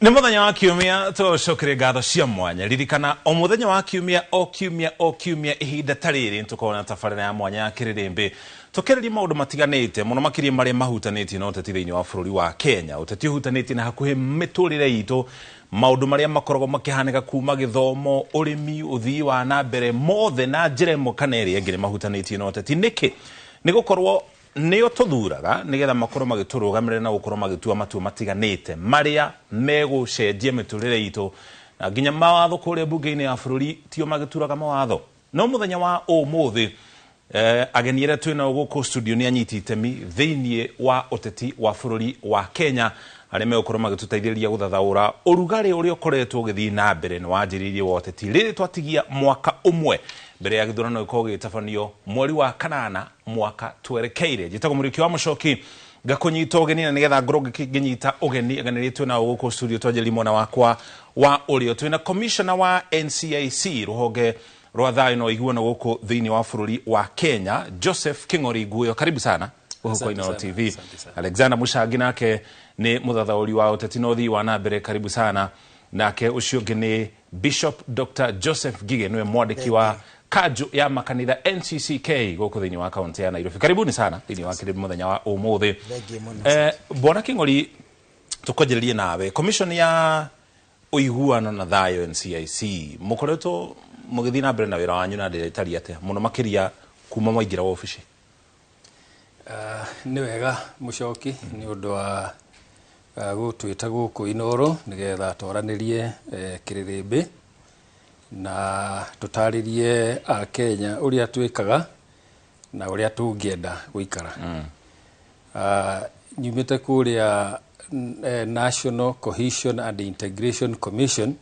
Nĩ mũthenya wa kiumia, tũcokerie ngatho cia mwanya. Ririkana o mũthenya wa kiumia, o kiumia, o kiumia, ihinda ta rĩrĩ nĩtũkorwo na tabarĩra ya mwanya ya Kĩrĩrĩmbĩ, tũkĩarĩria maũndũ matiganĩte mũno makĩria marĩa mahutanĩtie na ũteti thĩinĩ wa bũrũri wa Kenya, ũteti ũhutanĩtie na hakuhĩ mĩtũrĩre itũ, maũndũ marĩa makoragwo makĩhanĩka kuma gĩthomo, ũrĩmi, ũthii wa na mbere, mothe na njĩra ĩmwe kana ĩrĩa ĩngĩ nĩ mahutanĩtie na ũteti. Nĩkĩ? Nĩ gũkorwo nĩo tũthuraga nĩgetha makorwo magĩtũrũgamĩrĩra na gũkorwo magĩtua matua matiganĩte marĩa megũcenjia mĩtũrĩre itũ, na nginya mawatho kũrĩa mbunge-inĩ ya bũrũri tio magĩturaga mawatho. No mũthenya wa ũmũthĩ, ageni arĩa twĩnao gũkũ studio nĩ anyiti itemi thĩinĩ wa ũteti wa bũrũri wa Kenya, arĩa megũkorwo magĩtũteithĩrĩria gũthathaũra ũrugarĩ ũrĩa ũkoretwo ũgĩthiĩ na mbere nĩ wanjĩrĩirie wa ũteti rĩrĩ twatigia mwaka ũmwe mbere ya gĩthurano gĩkorwo gĩgĩtabanio mweri wa kanana mwaka twerekeire. Njĩtagwo Mũrĩki wa Mũcoki, ngakũnyita ũgeni, na nĩgetha ngorwo ngĩnyita ũgeni ageni arĩa twĩnao gũkũ studio, twanjĩrĩria mwena wakwa wa ũrĩo, twĩna commissioner wa NCIC, rũhonge rwa thayũ na ũiguano gũkũ thĩinĩ wa bũrũri wa Kenya, Joseph King'ori Nguyo. Karibu sana gũkũ kwa Inooro TV. Alexander Mũcangi nake nĩ mũthathaũri wa ũteti na ũthii wa na mbere, karibu sana. Nake ũcio ũngĩ nĩ Bishop Dr Joseph Ngige, nĩwe mwandĩki wa kanjũ ya makanitha NCCK gũkũ thĩinĩ wa kaunti ya Nairobi. Karibuni sana thĩinĩ wa kĩrĩndĩ mũthenya wa ũmũthĩ. Bwana King'ori, tũkwanjĩrĩrie nawe. Commission ya ũiguano na thayũ NCIC, mũkoretwo mũgĩthiĩ na mbere na wĩra wanyu na njĩra ĩtariĩ atĩa, mũno makĩria kuma mwaingĩra wabici? Nĩ wega, Mũcoki, nĩ ũndũ wa gũtwĩta gũkũ Inooro nĩgetha twaranĩrie kĩrĩrĩmbĩ na tũtarĩrie Akenya ũrĩa twĩkaga na ũrĩa tũngĩenda gũikara. Nyumĩte kũrĩa National Cohesion and Integration Commission,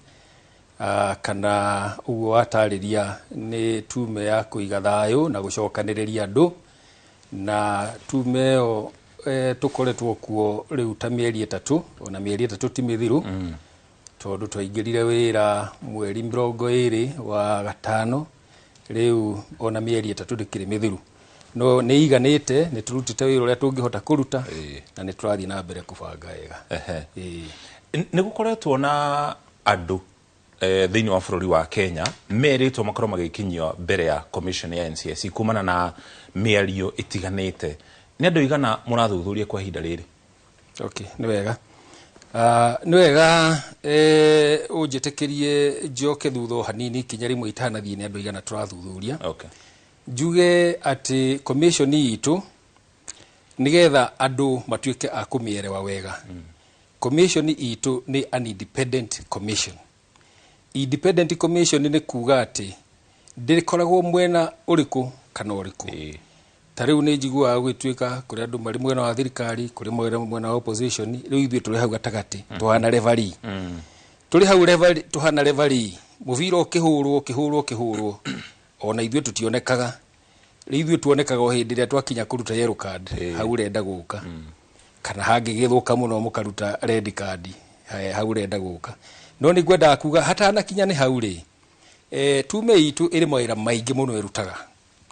kana ũguo watarĩria, nĩ tume ya kũiga thayũ na gũcokanĩrĩria andũ, na tume ĩyo tũkoretwo kuo rĩu ta mĩeri 3, ona mĩeri 3 ti mĩthiru, tondũ twaingĩrire wĩra mweri 20 wa gatano. Rĩu ona mĩeri 3 ndĩkĩrĩ mĩthiru, no nĩ iganĩte, nĩ tũrutĩte wĩra ũrĩa tũngĩhota kũruta na nĩ tũrathiĩ na mbere kũbanga wega. Nĩ gũkoretwo na andũ thĩinĩ wa bũrũri wa Kenya merĩtwo makorwo magĩkinyio mbere ya commission ya NCIC kumana na mĩario ĩtiganĩte. Nĩ andũ igana mũrathuthuria kwa ihinda rĩrĩ? Okay, nĩ wega. Nĩ wega, ũnjĩtĩkĩrie njoke thutha o hanini ikinya rĩmwe itanathiĩ nĩ andũ igana tũrathuthuria. Njuge atĩ commission itũ, nĩgetha andũ matuĩke a kũmĩerewa wega, commission itũ nĩ an independent commission. Independent commission nĩ kuga atĩ ndĩkoragwo mwena ũrĩkũ kana ũrĩkũ. Ta rĩu nĩ njiguaga gũgĩtuĩka kũrĩ andũ marĩ mwena wa thirikari, kũrĩ mwena wa opposition. Rĩu ithuĩ tũrĩ hau gatagatĩ, tũhana referee. Tũrĩ hau referee, tũhana referee, mũbira ũkĩhũrwo, ũkĩhũrwo, ũkĩhũrwo, ona ithuĩ tũtionekaga. Rĩu ithuĩ tuonekaga o hĩndĩ ĩrĩa twakinya kũruta yellow card, hau ũrenda gũka, kana hangĩgĩthũka mũno mũkaruta red card hau ũrenda gũka. No nĩ ngwendaga kuga hatanakinya nĩ hau rĩ, tume itũ ĩrĩ mawĩra maingĩ mũno ĩrutaga,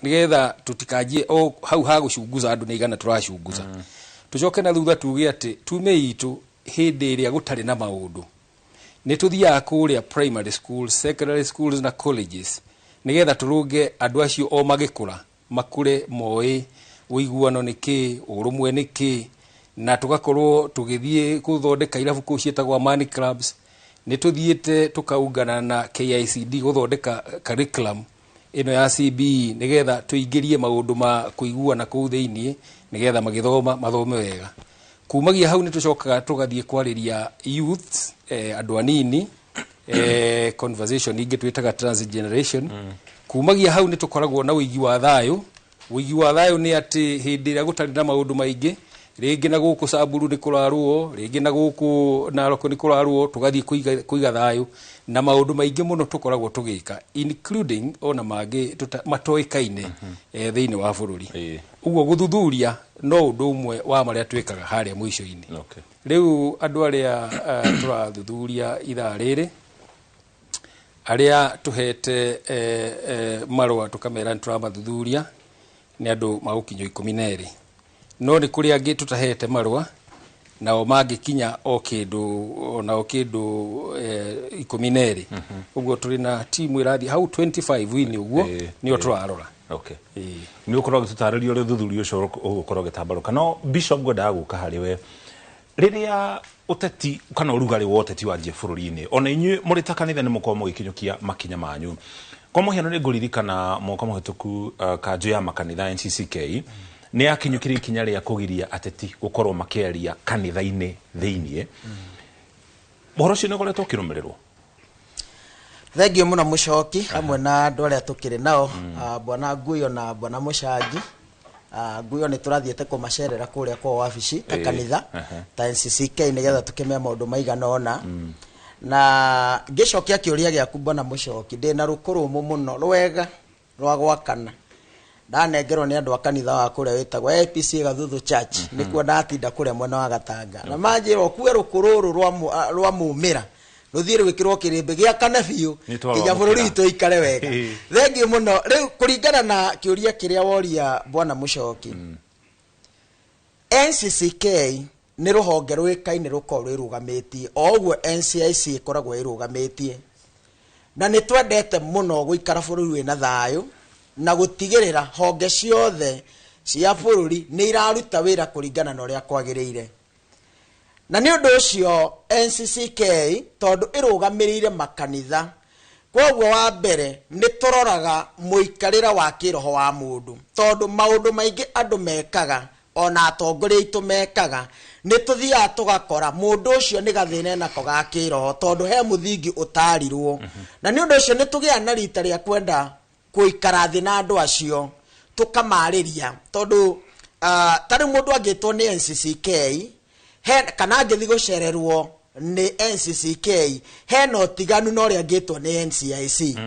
nĩgetha tũtikanjie o hau ha gũcunguza andũ nĩ igana tũracunguza. Tũcoke na thutha tuge atĩ tume itũ, hĩndĩ ĩrĩa gũtarĩ na maũndũ, nĩ tũthiaga kũrĩa primary schools, secondary schools na colleges, nĩgetha tũrũnge andũ acio o magĩkũra, makũre moĩ ũiguano nĩ kĩ, ũrũmwe nĩ kĩ, na tũgakorwo tũgĩthiĩ gũthondeka irabu kũu ciĩtagwo Amani Clubs. Nĩ tũthiĩte tũkaungana na KICD gũthondeka curriculum ĩno ya CBE, nĩgetha tũingĩrie maũndũ ma kũiguana kũu thĩiniĩ, nĩgetha magĩthoma mathome wega. Kumagia hau nĩ tũcokaga tũgathiĩ kwarĩria youths, andũ anini, conversation ingĩ twĩtaga transgeneration. Kumagia hau nĩ tũkoragwo na ũigi wa thayũ. Ũigi wa thayũ nĩ atĩ hĩndĩ ĩrĩa gũtarĩ na maũndũ maingĩ, rĩngĩ na gũkũ Samburu nĩ kũrarũo, rĩngĩ na gũkũ Narok nĩ kũrarũo, tũgathiĩ kũiga thayũ, na maũndũ maingĩ mũno tũkoragwo tũgĩka, including ona mangĩ matoĩkaine thĩinĩ wa bũrũri. Ũguo gũthuthuria no ũndũ ũmwe wa marĩa twĩkaga harĩa mũico-inĩ. Rĩu andũ arĩa tũrathuthuria ithaa rĩrĩ, arĩa tũhete marũa tũkamera nĩ tũramathuthuria, nĩ andũ magũkinyio 12, no nĩ kũrĩ angĩ tũtahete marũa. Nao mangĩkinya o kĩndũ onao kĩndũ 12. Ũguo tũrĩ na timu ĩrathiĩ hau 25 wini ũguo nĩo tũrarora. Okay. Nĩ ũkorwo ũgĩtũtarĩria ũrĩa ũthuthuria ũcio ũgũkorwo ũgĩtambarũka. No Bishop, ngwendaga gũka harĩ we rĩrĩa ũteti kana ũrugarĩ wa ũteti wanjia bũrũri-inĩ, ona inyuĩ mũrĩ ta kanitha nĩ mũkorwo mũgĩkinyũkia makinya manyu. Kwa mũhiano, nĩ ngũririkana mwaka mũhĩtũku kanjũ ya makanitha NCCK nĩ yakinyũkirie ikinya rĩa kũgiria ateti gũkorwo makĩaria kanitha-inĩ thĩiniĩ. Ũhoro ũcio nĩ ũkoretwo ũkĩrũmĩrĩrwo? Thengiũ mũno Mũcoki, hamwe na andũ arĩa tũkĩrĩ nao, bwana Nguyo na bwana Mũcangi. Nguyo nĩ tũrathiĩte kũmacerera kũrĩa kwa wabici ta kanitha ta NCCK nĩgetha tũkĩmenya maũndũ maigana ũna. Na ngĩcokia kĩũria gĩaku, bwana Mũcoki, ndĩna rũkũrũmũ mũno rwega rwa gwakana ndanengerwo nĩ andũ a kanitha wa kũrĩa wĩtagwo APC Gathuthu Church. Nĩkuo ndatinda kũrĩa mwena wa Gatanga, na manjĩra ũkue rũkũ rũrũ rwa mumĩra rũthiĩ rwĩkĩrwo kĩrĩmbĩ gĩakane biũ Nĩ twarwamũkĩra. nginya bũrũri witũ ikare wega. Thengiũ mũno. Rĩu kũringana na kĩũria kĩrĩa woria, bwana Mũcoki, NCCK nĩ rũhonge rũĩkaine rũkorwo rwĩrũgamĩtie o ũguo NCIC ĩkoragwo ĩrũgamĩtie, na nĩ twendete mũno gũikara bũrũri wĩna thayũ na gũtigĩrĩra honge ciothe cia bũrũri nĩ iraruta wĩra kũringana na ũrĩa kwagĩrĩire. Na nĩ ũndũ ũcio NCCK, tondũ ĩrũgamĩrĩire makanitha, koguo wa mbere nĩ tũroraga mũikarĩre wa kĩroho wa mũndũ, tondũ maũndũ maingĩ andũ mekaga, ona atongoria aitũ mekaga, nĩ tũthiaga tũgakora mũndũ ũcio nĩ gathĩna enako ga kĩroho, tondũ he mũthingi ũtarirwo. Na nĩ ũndũ ũcio nĩ tũgĩaga na rita rĩa kwenda gũikara thĩ na andũ acio tũkamarĩria, tondũ ta rĩu mũndũ angĩtwo nĩ NCCK he, kana angĩthiĩ gũcererwo nĩ NCCK, hena ũtiganu na ũrĩa angĩtwo nĩ NCIC,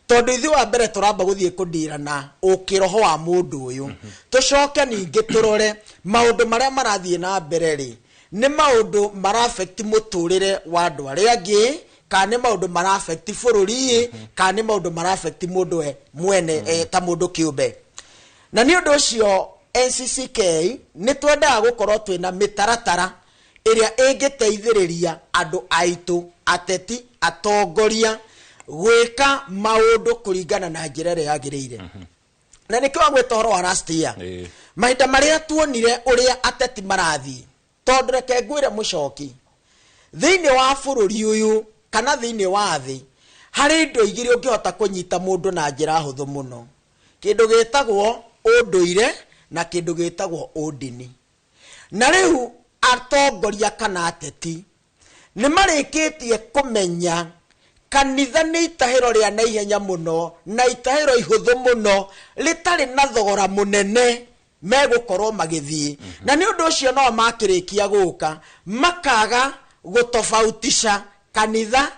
tondũ ithuĩ wa mbere tũramba gũthiĩ kũndira na ũkĩroho wa mũndũ ũyũ, tũcoke ningĩ tũrore maũndũ marĩa marathiĩ na mbere rĩ, nĩ maũndũ mara-affect mũtũrĩre wa andũ arĩa angĩ, kana nĩ maũndũ mara-affect bũrũri, kana nĩ maũndũ mara-affect mũndũ we mwene ta mũndũ kĩũmbe. Na nĩ ũndũ ũcio NCCK nĩ twendaga gũkorwo twĩna mĩtaratara ĩrĩa ĩngĩteithĩrĩria andũ aitũ, ateti, atongoria, gwĩka maũndũ kũringana na njĩra ĩrĩa yagĩrĩire. Na nĩkĩo wagwĩta ũhoro wa last year, mahinda marĩa tuonire ũrĩa ateti marathiĩ, tondũ reke ngwĩre Mũcoki, thĩinĩ wa bũrũri ũyũ kana thĩinĩ wa thĩ harĩ indo igĩrĩ ũngĩhota kũnyita mũndũ na njĩra hũthũ mũno: kĩndũ gĩtagwo ũndũire na kĩndũ gĩtagwo ũndini. Na rĩu atongoria kana ateti nĩ marĩkĩtie kũmenya kanitha nĩ itahĩro rĩa naihenya mũno na itahĩro ihũthũ mũno rĩtarĩ na thogora mũnene megũkorwo magĩthiĩ. Na nĩ ũndũ ũcio no makĩrĩkia gũka makaga gũtofautisha kanitha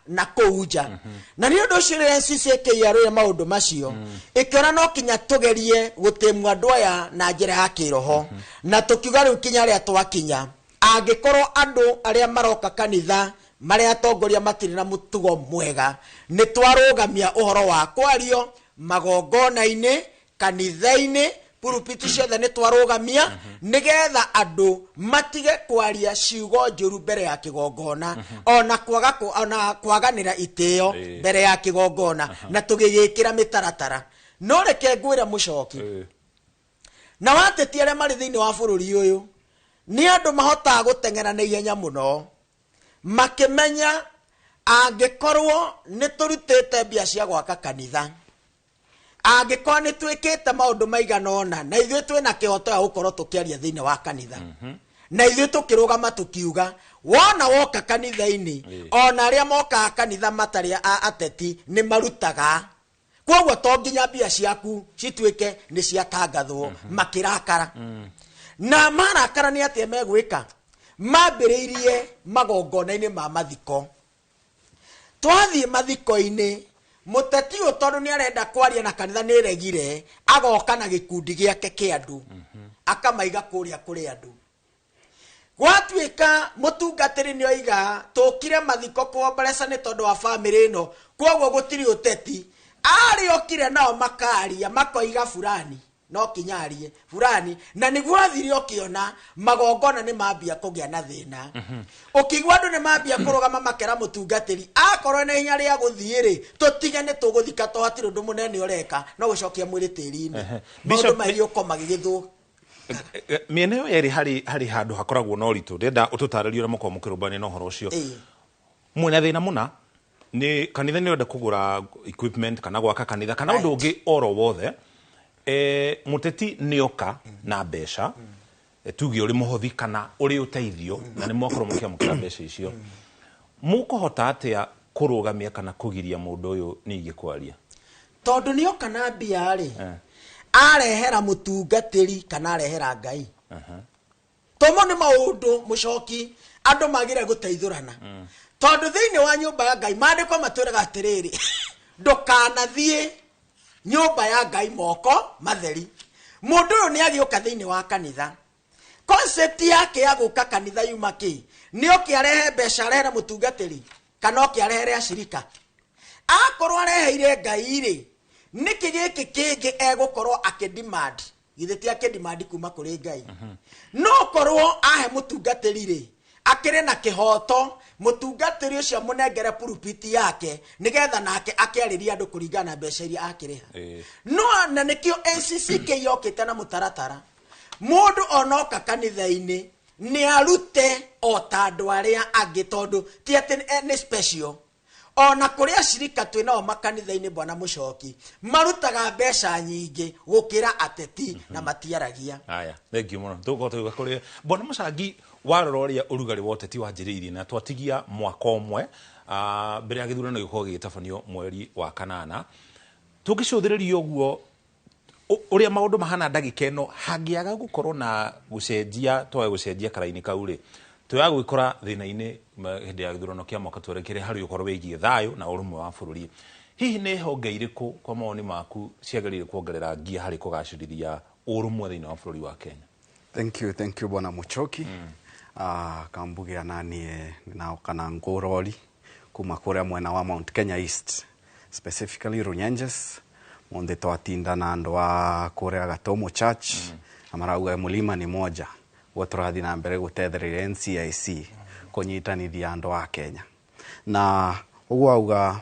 na kũu nja. Na nĩ ũndũ ũcio rĩrĩa NCCK yarũire maũndũ macio, ĩkĩona no kinya tũgerie gũtĩmũ andũ aya na njĩra ya kĩroho, na tũkiuga rĩu kinya rĩa twakinya, angĩkorwo andũ arĩa maroka kanitha marĩa atongoria matirĩ na mũtugo mwega, nĩ twarũgamia ũhoro wa kwario magongona-inĩ, kanitha-inĩ, pulpiti ciothe nĩ twarũgamia, nĩgetha andũ matige kwaria ciugo njũru mbere ya kĩgongona, ona kwaga ona kwaganĩra itĩo mbere ya kĩgongona, na tũgĩgĩkĩra mĩtaratara. No reke ngwĩre Mũcoki, na wateti arĩa marĩ thĩinĩ wa bũrũri ũyũ nĩ andũ mahotaga gũteng'era na ihenya mũno, makĩmenya angĩkorwo nĩ tũrutĩte mbia cia gwaka kanitha, angĩkorwo nĩ twĩkĩte maũndũ maigana ũna, na ithuĩ twĩna kĩhoto ya gũkorwo tũkĩaria thĩinĩ wa kanitha. Na ithuĩ tũkĩrũgama tũkiuga wona woka kanitha-inĩ, ona arĩa mokaga kanitha matarĩ a ateti nĩ marutaga, koguo to nginya mbia ciaku cituĩke nĩ ciatangathwo. Makĩrakara, na marakara nĩ atĩa megwĩka? Mambĩrĩirie magongona-inĩ ma mathiko. Twathiĩ mathiko-inĩ, mũteti ũyũ tondũ nĩ arenda kwaria na kanitha nĩ regire, agoka na gĩkundi gĩake kĩa andũ, akamaiga kũrĩa kũrĩ andũ. Gwatuĩka mũtungatĩri nĩ oiga tũkire mathiko kuomboreca nĩ tondũ wa bamĩrĩ ĩno, koguo gũtirĩ ũteti. Arĩa okire nao makaria makoiga fulani. No kinya arie fulani na nĩguo athire ũkĩona magongona nĩ mambia kũgĩa na thĩna. Ũkĩigua andũ nĩ mambia kũrũgama makera mũtungatĩri akorwo na hinya rĩa gũthiĩ rĩ, tũtige nĩ tũgũthika to hatirĩ ũndũ mũnene ũreka no gũcokia mwĩrĩ tĩri-inĩ. Maũndũ Bishop, mahiũko magĩgĩthũka. Mĩena ĩyo yerĩ harĩ handũ hakoragwo na ũritũ. Ndĩrenda ũtũtarĩrie ũrĩa mũkoragwo mũkĩrũmbania na ũhoro ũcio. Mwĩna thĩna mũna nĩ kanitha nĩ ũrenda kũgũra equipment kana gwaka kanitha kana ũndũ ũngĩ oro wothe, mũteti nĩ oka na mbeca, tuge ũrĩ mũhothi kana ũrĩ ũteithio, na nĩ mwakorwo mũkĩamũkĩra mbeca icio, mũkũhota atĩa kũrũgamia kana kũgiria mũndũ ũyũ ningĩ kwaria? Tondũ nĩ oka na mbia rĩ, arehera mũtungatĩri kana arehera Ngai. Tomo nĩ maũndũ mũcoki andũ magire gũteithũrana, tondũ thĩinĩ wa nyũmba ya Ngai maandĩko matwĩraga atĩrĩrĩ, ndũkanathiĩ nyũmba ya Ngai moko matheri. Mũndũ ũyũ nĩ agĩũka thĩinĩ wa kanitha, concept yake ya gũka kanitha yuma kĩ? Nĩ oke arehe mbeca arehere mũtungatĩri kana oke arehere acirika? Akorwo areheire Ngai rĩ, nĩkĩ gĩkĩ kĩngĩ egũkorwo akĩdemand? Githĩ ti akĩdemand kuma kũrĩ Ngai? No korwo ahe mũtungatĩri rĩ, akĩrĩ na kĩhoto mũtungatĩri ũcio amũnengere pulpit yake nĩgetha nake akĩarĩria andũ kũringana na mbeca iria akĩrĩha. No na nĩkĩo NCCK yokĩte na mũtaratara, mũndũ onoka kanitha-inĩ nĩ arute o ta andũ arĩa angĩ, tondũ ti atĩ nĩ special. Ona kũrĩ acirika twĩ nao makanitha-inĩ, bwana mũcoki, marutaga mbeca nyingĩ gũkĩra ateti na matiaragia. Aya, thank you mũno. Tũgũkorwo tũgĩũka kũrĩ bwana Mũcangi. Warora ũrĩa ũrugarĩ wa ũteti wanjĩrĩirie na twatigia mwaka ũmwe mbere ya gĩthurano gĩkorwo gĩgĩtabanio mweri wa kanana, tũngĩcũthĩrĩria ũguo ũrĩa maũndũ mahana ndagĩka ĩno, hangĩaga gũkorwo na gũcenjia, twage gũcenjia karaini kau rĩ, twĩaga gwĩkora thĩna-inĩ hĩndĩ ya gĩthurano kĩa mwaka twerekere harĩ ũhoro wĩgiĩ thayũ na ũrũmwe wa bũrũri. Hihi nĩ honge irĩkũ kwa mawoni maku ciagĩrĩire kuongerera ngia harĩ kũgacĩrithia ũrũmwe thĩinĩ wa bũrũri wa Kenya? Thank you, thank you, Bwana Muchoki. Kambuge ananie naoka na ngurori kuma kuria mwena wa Mount Kenya East, specifically Runyenjes. Monde twatinda na andu a kuria Gatomo Church, na marauga mulima ni moja. Guo tũrathiĩ na mbere gũtethereria NCIC kũnyitanithia andũ a Kenya. Na ũguo auga,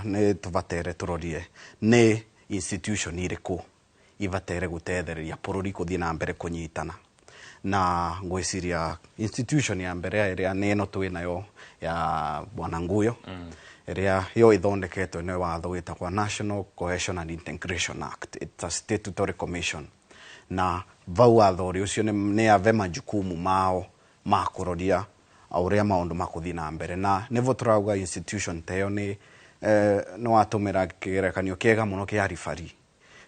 nĩ tũbatere tũrorie nĩ institution irĩkũ ibatere gũtethereria bũrũri kũthiĩ na mbere kũnyitana. Na ngwĩciria institution ya mbere ĩrĩa nĩ ĩno twĩ nayo ya Bwana Nguyo, ĩrĩa yo ĩthondeketwo nĩ watho wĩtagwo National Cohesion and Integration Act. It's a statutory commission. Na vau watho ũrĩa ũcio nĩ ave majukumu mao ma kũroria ũrĩa maũndũ makũthiĩ na mbere. Na nĩvo tũrauga institution ta ĩyo nĩ watũmĩra kĩgerekanio kĩega mũno kĩa ribari.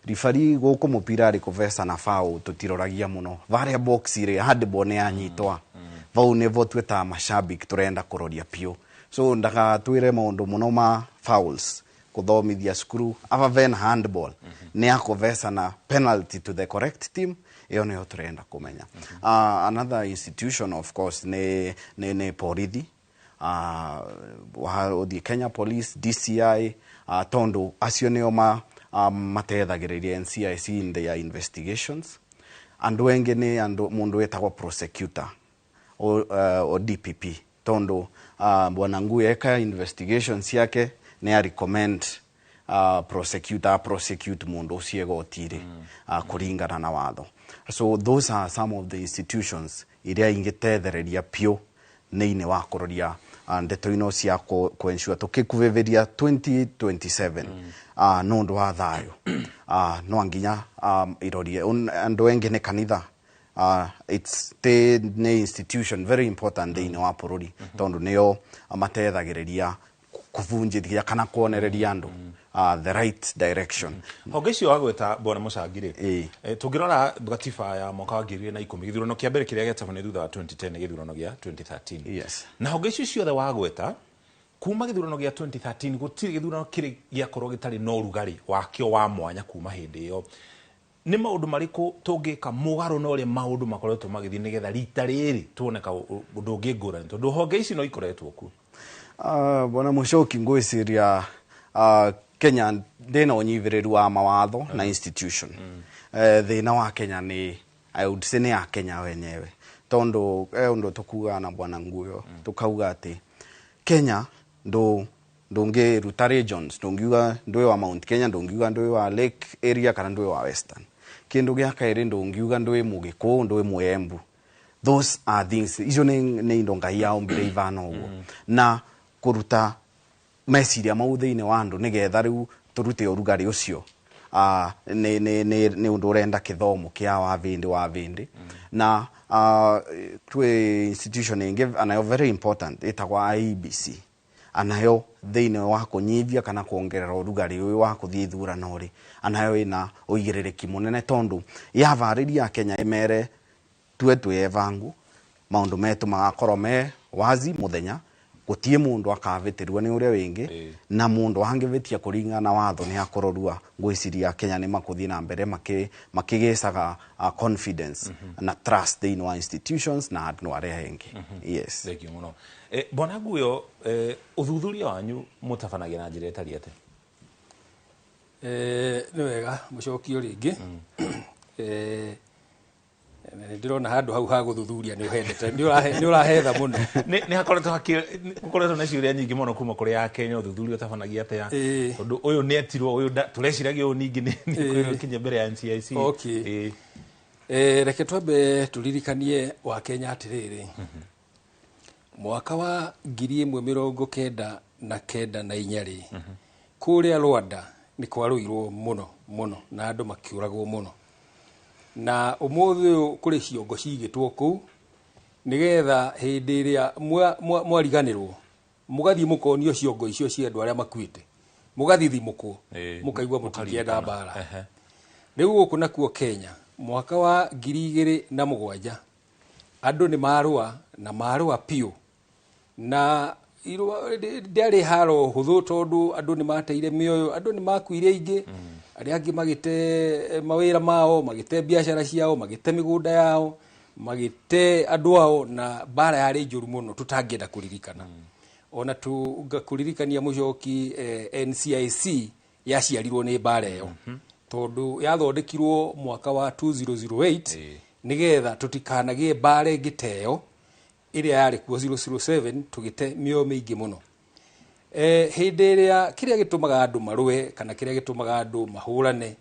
Ribari gũkũ mũbira arĩ kũbeca na foul tũtiroragia mũno varĩa box rĩ, handball nĩ yanyitwa vau nĩvo twĩtaga mashabiki tũrenda kũroria piũ, so ndagatwĩre maũndũ mũno ma fouls kũthomithia cukuru ava vena handball nĩ akũbeca na penalty to the correct team, ĩyo nĩyo tũrenda kũmenya. Another institution of course nĩ borithi, ũthiĩ Kenya Police, DCI, tondũ acio nĩo matethagĩrĩria NCIC in their investigations. Andũ engĩ nĩ andũ mũndũ wĩtagwo prosecutor o DPP, tondũ Bwana Nguyo eka investigations ciake nĩ a recommend prosecutor prosecute mũndũ ũcio igoti-rĩ, kũringana na watho. So those are some of the institutions iria ingĩtethereria piũ thĩinĩ wa kũroria ndeto ino cia kũ ensure tũkĩkuhĩrĩria 2027, nĩ ũndũ wa thayũ, no nginya irorie. Andũ engĩ nĩ kanitha. It's te nĩ institution very important thĩinĩ wa bũrũri, tondũ nĩo matethagĩrĩria kũbunjithia kana kuonereria andũ the right direction. Honge icio wagweta, bwana Mũcangi rĩ, Ĩĩ. Tũngĩrora gatiba ya mwaka wa 2010, gĩthurano kĩa mbere kĩrĩa gĩatabanio thutha wa 2010 nĩ gĩthurano gĩa 2013. Na honge icio ciothe wagweta, kuma gĩthurano gĩa 2013 gũtirĩ gĩthurano kĩrĩ gĩakorwo gĩtarĩ na ũrugarĩ wakĩo wa mwanya kuma hĩndĩ ĩyo. Nĩ maũndũ marĩkũ tũngĩka mũgarũ na ũrĩa maũndũ makoretwo magĩthiĩ nĩgetha rita rĩrĩ tuone ka ũndũ ũngĩ ngũrani, tondũ honge ici no ikoretwo kuo? Bwana Mũcoki, ngwĩciria Kenya ndĩna ũnyivĩrĩru wa mawatho na institution. Thina wa Kenya ni, I would say, ni a Kenya wenyewe, tondu undu tukuga na bwana Nguyo, tukauga ati Kenya ndu ndungiruta regions, ndungiuga ndui wa Mount Kenya, ndungiuga ndui wa Lake area kana ndui wa Western. Kindu gia kairi, ndungiuga ndui Mugikuyu, ndui Muembu. Those are things icio ni indo Ngai yaombire ivana uguo, na kuruta meciria mau thiini wa andu nigetha riu turute urugari ucio ni undu urenda kithomo kia wa vindi wa vindi. Na twi institution ingi anayo very important itagwa IEBC, anayo thiini wa kunyithia kana kuongerera urugari uyu wa kuthii ithurano ri, anayo ina uigiririkia munene, tondu yavariria Kenya imere tue twievangu maundu metu magakorwo me wazi muthenya, gutie mundu akavitirwo ni uria wingi, na mundu angivitia kuringana na watho ni akororua. Ngwiciria Kenya ni makuthii na mbere makigicaga confidence na trust thiini wa institutions na andu aria engi. Yes. Thank you muno. Bwana Nguyo, uthuthuria wanyu mutabanagia na njira ĩtariĩ atĩa? Nĩ wega mũcokio rĩngĩ. Nĩ ndĩrona handũ hau ha gũthuthuria nĩ ũhendete, nĩ ũrahetha mũno. Nĩ hakoretwo gũkoretwo na ciũria nyingĩ mũno kuma kũrĩ a Kenya, ũthuthuria ũtabanagia atĩa, tondũ ũyũ nĩ etirwo, ũyũ tũreciragia ũyũ ningĩ nĩ kinya mbere ya NCIC. Okay. Reke twambe tũririkanie wa Kenya atĩrĩrĩ, mwaka wa 1994 rĩ, kũrĩa Rwanda nĩ kwarũirwo mũno mũno na andũ makĩũragwo mũno, na ũmũthĩ ũyũ kũrĩ ciongo cigĩtwo kũu nĩgetha hĩndĩ ĩrĩa mwariganĩrwo mũgathiĩ mũkonio ciongo icio cia andũ arĩa makuĩte, mũgathithimũkwo, mũkaigua mũtingĩenda mbara. Rĩu gũkũ nakuo Kenya mwaka wa 2007 andũ nĩ marũa na marũa piũ, na ndĩarĩ haro hũthũ tondũ andũ nĩ mateire mĩoyo, andũ nĩ makuire aingĩ, arĩa angĩ magĩte mawĩra mao, magĩte biacara ciao, magĩte mĩgũnda yao, magĩte andũ ao, na mbara yarĩ njũru mũno tũtangĩenda kũririkana. Ona tũngakũririkania mũcoki, NCIC yaciarirwo nĩ mbara ĩyo, tondũ yathondekirwo mwaka wa 2008 nĩgetha tũtikanagĩe mbara ĩngĩ ta ĩyo ĩrĩa yarĩ kuo 007, tũgĩte mĩoyo mĩingĩ mũno. Hĩndĩ ĩrĩa kĩrĩa gĩtũmaga andũ marũe kana kĩrĩa gĩtũmaga andũ mahũrane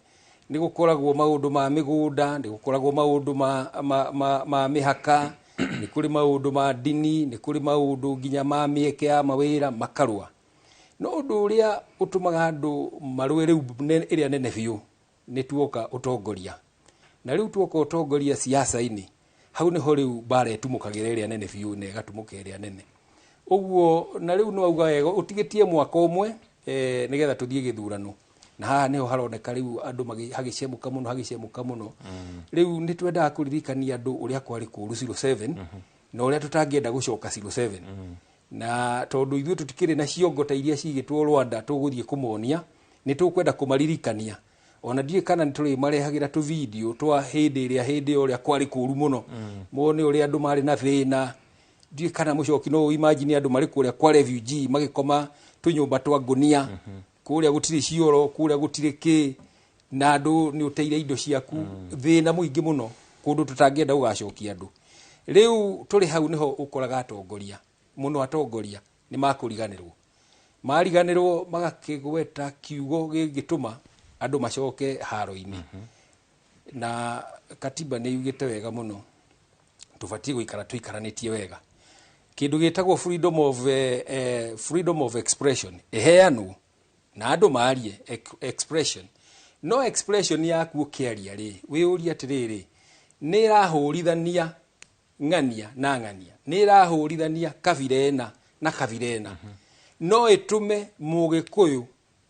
nĩ gũkoragwo maũndũ ma mĩgũnda, nĩ gũkoragwo maũndũ ma mĩhaka, nĩ kũrĩ maũndũ ma ndini, nĩ kũrĩ maũndũ nginya ma mĩeke ya mawĩra makarũa. No ũndũ ũrĩa ũtũmaga andũ marũe rĩu ĩrĩa nene biũ nĩ tuoka ũtongoria. Na rĩu tuoka ũtongoria siasa-inĩ, hau nĩho rĩu mbara ĩtumũkagĩra ĩrĩa nene biũ na ĩgatumũka ĩrĩa nene. Ũguo na rĩu no auga wega ũtigĩtie mwaka ũmwe nĩgetha tũthiĩ gĩthurano, na haha nĩho haroneka rĩu andũ hagĩcemũka mũno, hagĩcemũka mũno. Rĩu nĩ twendaga kũririkania andũ ũrĩa kwarĩ kũũru 07 na ũrĩa tũtangĩenda gũcoka 07, na tondũ ithuĩ tũtikĩrĩ na ciongo ta iria cigĩtwo Rwanda tũgũthiĩ kũmonia, nĩ tũkwenda kũmaririkania. Ona ndiũĩ kana nĩ tũrĩmarehagĩra tũvideo twa hĩndĩ ĩrĩa hĩndĩ ĩyo ũrĩa kwarĩ kũũru mũno, mone ũrĩa andũ marĩ na thĩna. Ndiũĩ kana mũcoki no imagine andũ marĩ kũrĩa kwa refugee magĩkoma tũnyũmba twa ngũnia, kũrĩa gũtirĩ cioro, kũrĩa gũtirĩ kĩ, na andũ nĩ ũteire indo ciaku, thĩna mũingĩ mũno, kũndũ tũtangĩenda gũgacokia andũ. Rĩu tũrĩ hau nĩho ũkoraga atongoria mũno, atongoria nĩ makũriganĩrwo, mariganĩrwo magakĩgweta kiugo gĩngĩtũma andũ macoke haro-inĩ. Na katiba nĩ yugĩte wega mũno tũbatiĩ gũikara tũikaranĩtie wega. Kĩndũ gĩtagwo freedom of expression ĩheanwo na andũ marie expression. No expression yaku ũkĩaria rĩ, wĩyũrie atĩrĩrĩ, nĩ ĩrahũrithania ng'ania na ng'ania, nĩ ĩrahũrithania kabira ĩna na kabira ĩna, no ĩtũme Mũgĩkũyũ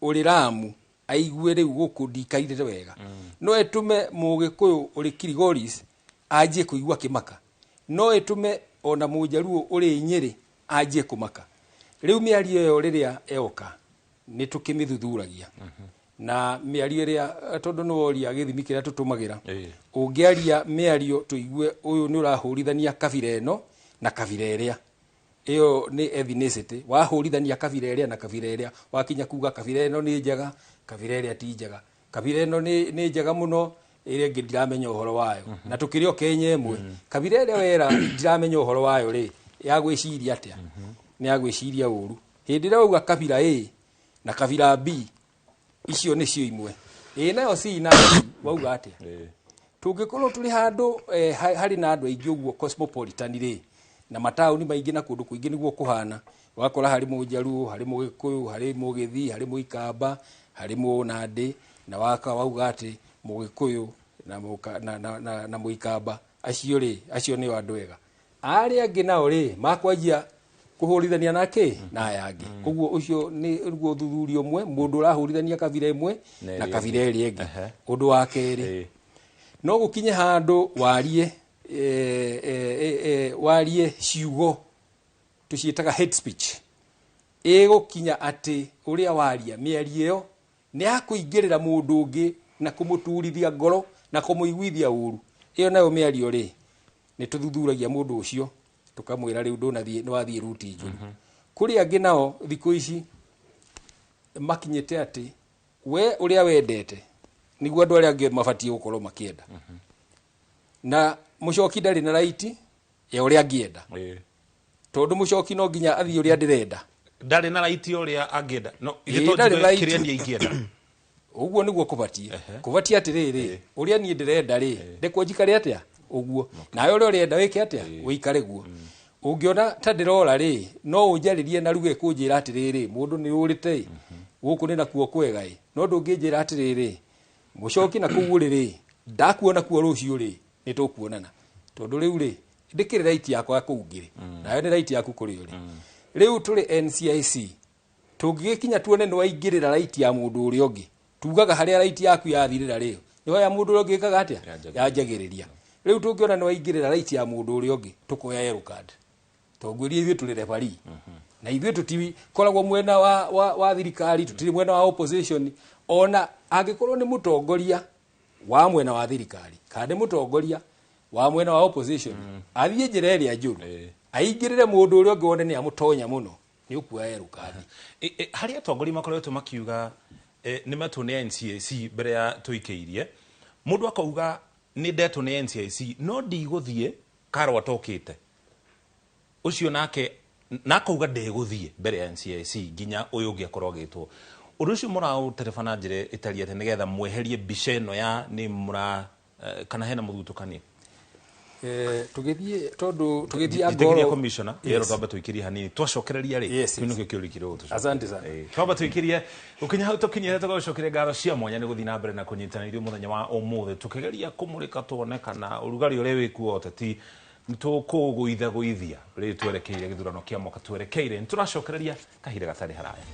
ũrĩ Ramu aigue rĩu gũkũ ndikarire wega, no ĩtũme Mũgĩkũyũ ũrĩ Kilgoris anjie kũigua kĩmaka, no ĩtũme ona Mũjaruo ũrĩ Nyĩrĩ anjie kũmaka. Rĩu mĩario ĩyo rĩrĩa yoka nĩ tũkĩmĩthuthuragia, na mĩario ĩrĩa tondũ nĩ woria gĩthimi kĩrĩa tũtũmagĩra, ũngĩaria mĩario tũigue ũyũ nĩ ũrahũrithania kabira ĩno na kabira ĩrĩa, ĩyo nĩ ethnicity, wahũrithania kabira ĩrĩa na kabira ĩrĩa, wakinya kuga kabira ĩno nĩ njega, kabira ĩrĩa ti njega, kabira ĩno nĩ njega mũno, Ĩrĩa ĩngĩ ndiramenya ũhoro wayo na tũkĩrĩ o Kenya ĩmwe. Kabira ĩrĩa wera ndiramenya ũhoro wayo rĩ, ya gwĩciria atĩa? Nĩ ya gwĩciria ũru. Hĩndĩ ĩrĩa wauga kabira A na kabira B, icio nĩcio imwe. A nayo C na D wauga atĩa? Tũngĩkorwo tũrĩ handũ harĩ na andũ aingĩ ũguo cosmopolitan rĩ, na mataũni maingĩ na kũndũ kũingĩ nĩguo kũhana, ũgakora harĩ Mũjaruo, harĩ Mũgĩkũyũ, harĩ Mũgĩthii, harĩ Mũikamba, harĩ Mũnandĩ, na waka wauga atĩ Mũgĩkũyũ na Mũikamba acio rĩ, acio nĩo andũ ega. Arĩa angĩ nao rĩ, makwanjia kũhũrithania na kĩ na aya angĩ. Koguo ũcio nĩ ruo ũthuthuria ũmwe, mũndũ ũrahũrithania kabira ĩmwe na kabira ĩrĩa ĩngĩ. Ũndũ wa kerĩ, no gũkinye handũ warie warie ciugo tũciĩtaga hate speech, ĩgũkinya atĩ ũrĩa waria mĩario ĩyo nĩ ya kũingĩrĩra mũndũ ũngĩ na kũmũturithia ngoro na kũmũiguithia ũru. Ĩyo nayo mĩario rĩ, nĩ tũthuthuragia mũndũ ũcio tũkamwĩra rĩu ndũnathiĩ, nĩ wathiĩ ruti njũru. Kũrĩ angĩ nao thikũ ici makinyĩte atĩ we ũrĩa wendete nĩguo andũ arĩa angĩ mabatiĩ gũkorwo makĩenda. Na mũcoki ndarĩ na right ya ũrĩa angĩenda. Tondũ mũcoki no nginya athiĩ ũrĩa ndĩrenda. Ndarĩ na right ũrĩa angĩenda. No, ithe ndarĩ right. Kĩrĩa niĩ ingĩenda. Ũguo nĩguo kũbatiĩ. Kũbatiĩ atĩrĩrĩ, ũrĩa niĩ ndĩrenda rĩ, ndekwo njikare atĩa? Ũguo. Nawe ũrĩa ũrenda wĩke atĩa? Ũikare guo. Ũngĩona ta ndĩrora rĩ, no ũnjarĩrie na ruge kũnjĩra atĩrĩrĩ, mũndũ nĩ ũrĩte ĩ, gũkũ nĩ nakuo kwega ĩ. No ndũngĩnjĩra atĩrĩrĩ, mũcoki na kũu ũrĩ rĩ, ndakuona kuo rũciũ rĩ, nĩ tũkuonana. Tondũ rĩu rĩ, ndĩkĩrĩ right yakwa kũu ngĩrĩ. Nawe nĩ right yaku kũrĩ ũrĩ. Rĩu tũrĩ NCIC, tũngĩgĩkinya tuone nĩ waingĩrĩra right ya mũndũ ũrĩa ũngĩ. Tugaga harĩa right yaku yathirĩra rĩ, nĩho ya mũndũ ũrĩa ũngĩ ĩkaga atĩa? Yanjagĩrĩria. Rĩu tũngĩona nĩ waingĩrĩra right ya mũndũ ũrĩa ũngĩ, tũkoya yellow card. Tongwĩria ithuĩ tũrĩ referee. Na ithuĩ tũtikoragwo mwena wa thirikari, tũtirĩ mwena wa opposition. Ona angĩkorwo nĩ mũtongoria wa mwena wa thirikari, kana nĩ mũtongoria wa mwena wa opposition, athiĩ njĩra ĩrĩa njũru, aingĩrĩre mũndũ ũrĩa ũngĩ wone nĩ amũtonya mũno, nĩ ũkuoya yellow card. Harĩ atongoria makoretwo makiuga nĩ metwo nĩ NCIC mbere ya tũikĩirie, mũndũ akauga nĩ ndetwo nĩ NCIC no ndigũthiĩ Karwa atokĩte. Ũcio nake na akauga ndegũthiĩ mbere ya NCIC nginya ũyũ ũngĩ akorwo agĩtwo. Ũndũ ũcio mũraũtereba na njĩra ĩtariĩ atĩa nĩgetha mweherie mbica ĩno ya nĩ mũra kana hena mũthutũkanio? Tũgĩthiĩ tondũ tũgĩthiĩ Angoro commissioner yero twambe tũikĩrie hanini twacokereria rĩ kĩu nĩkĩo kĩũria kĩrĩa ũgũtũcokeria. Asante sana. Twambe tũikĩrie gũkinya hau tũkinyĩte tũgagũcokeria ngatho cia mwanya nĩ gũthiĩ na mbere na kũnyitanĩra ithuĩ mũthenya wa ũmũthĩ tũkĩgeria kũmũrĩka tuone kana ũrugarĩ ũrĩa wĩkuo ũteti nĩtũkũgũitha gũithia rĩrĩ twerekeire gĩthurano kĩa mwaka twerekeire. Nĩtũracokereria kahinda gatarĩ haraya.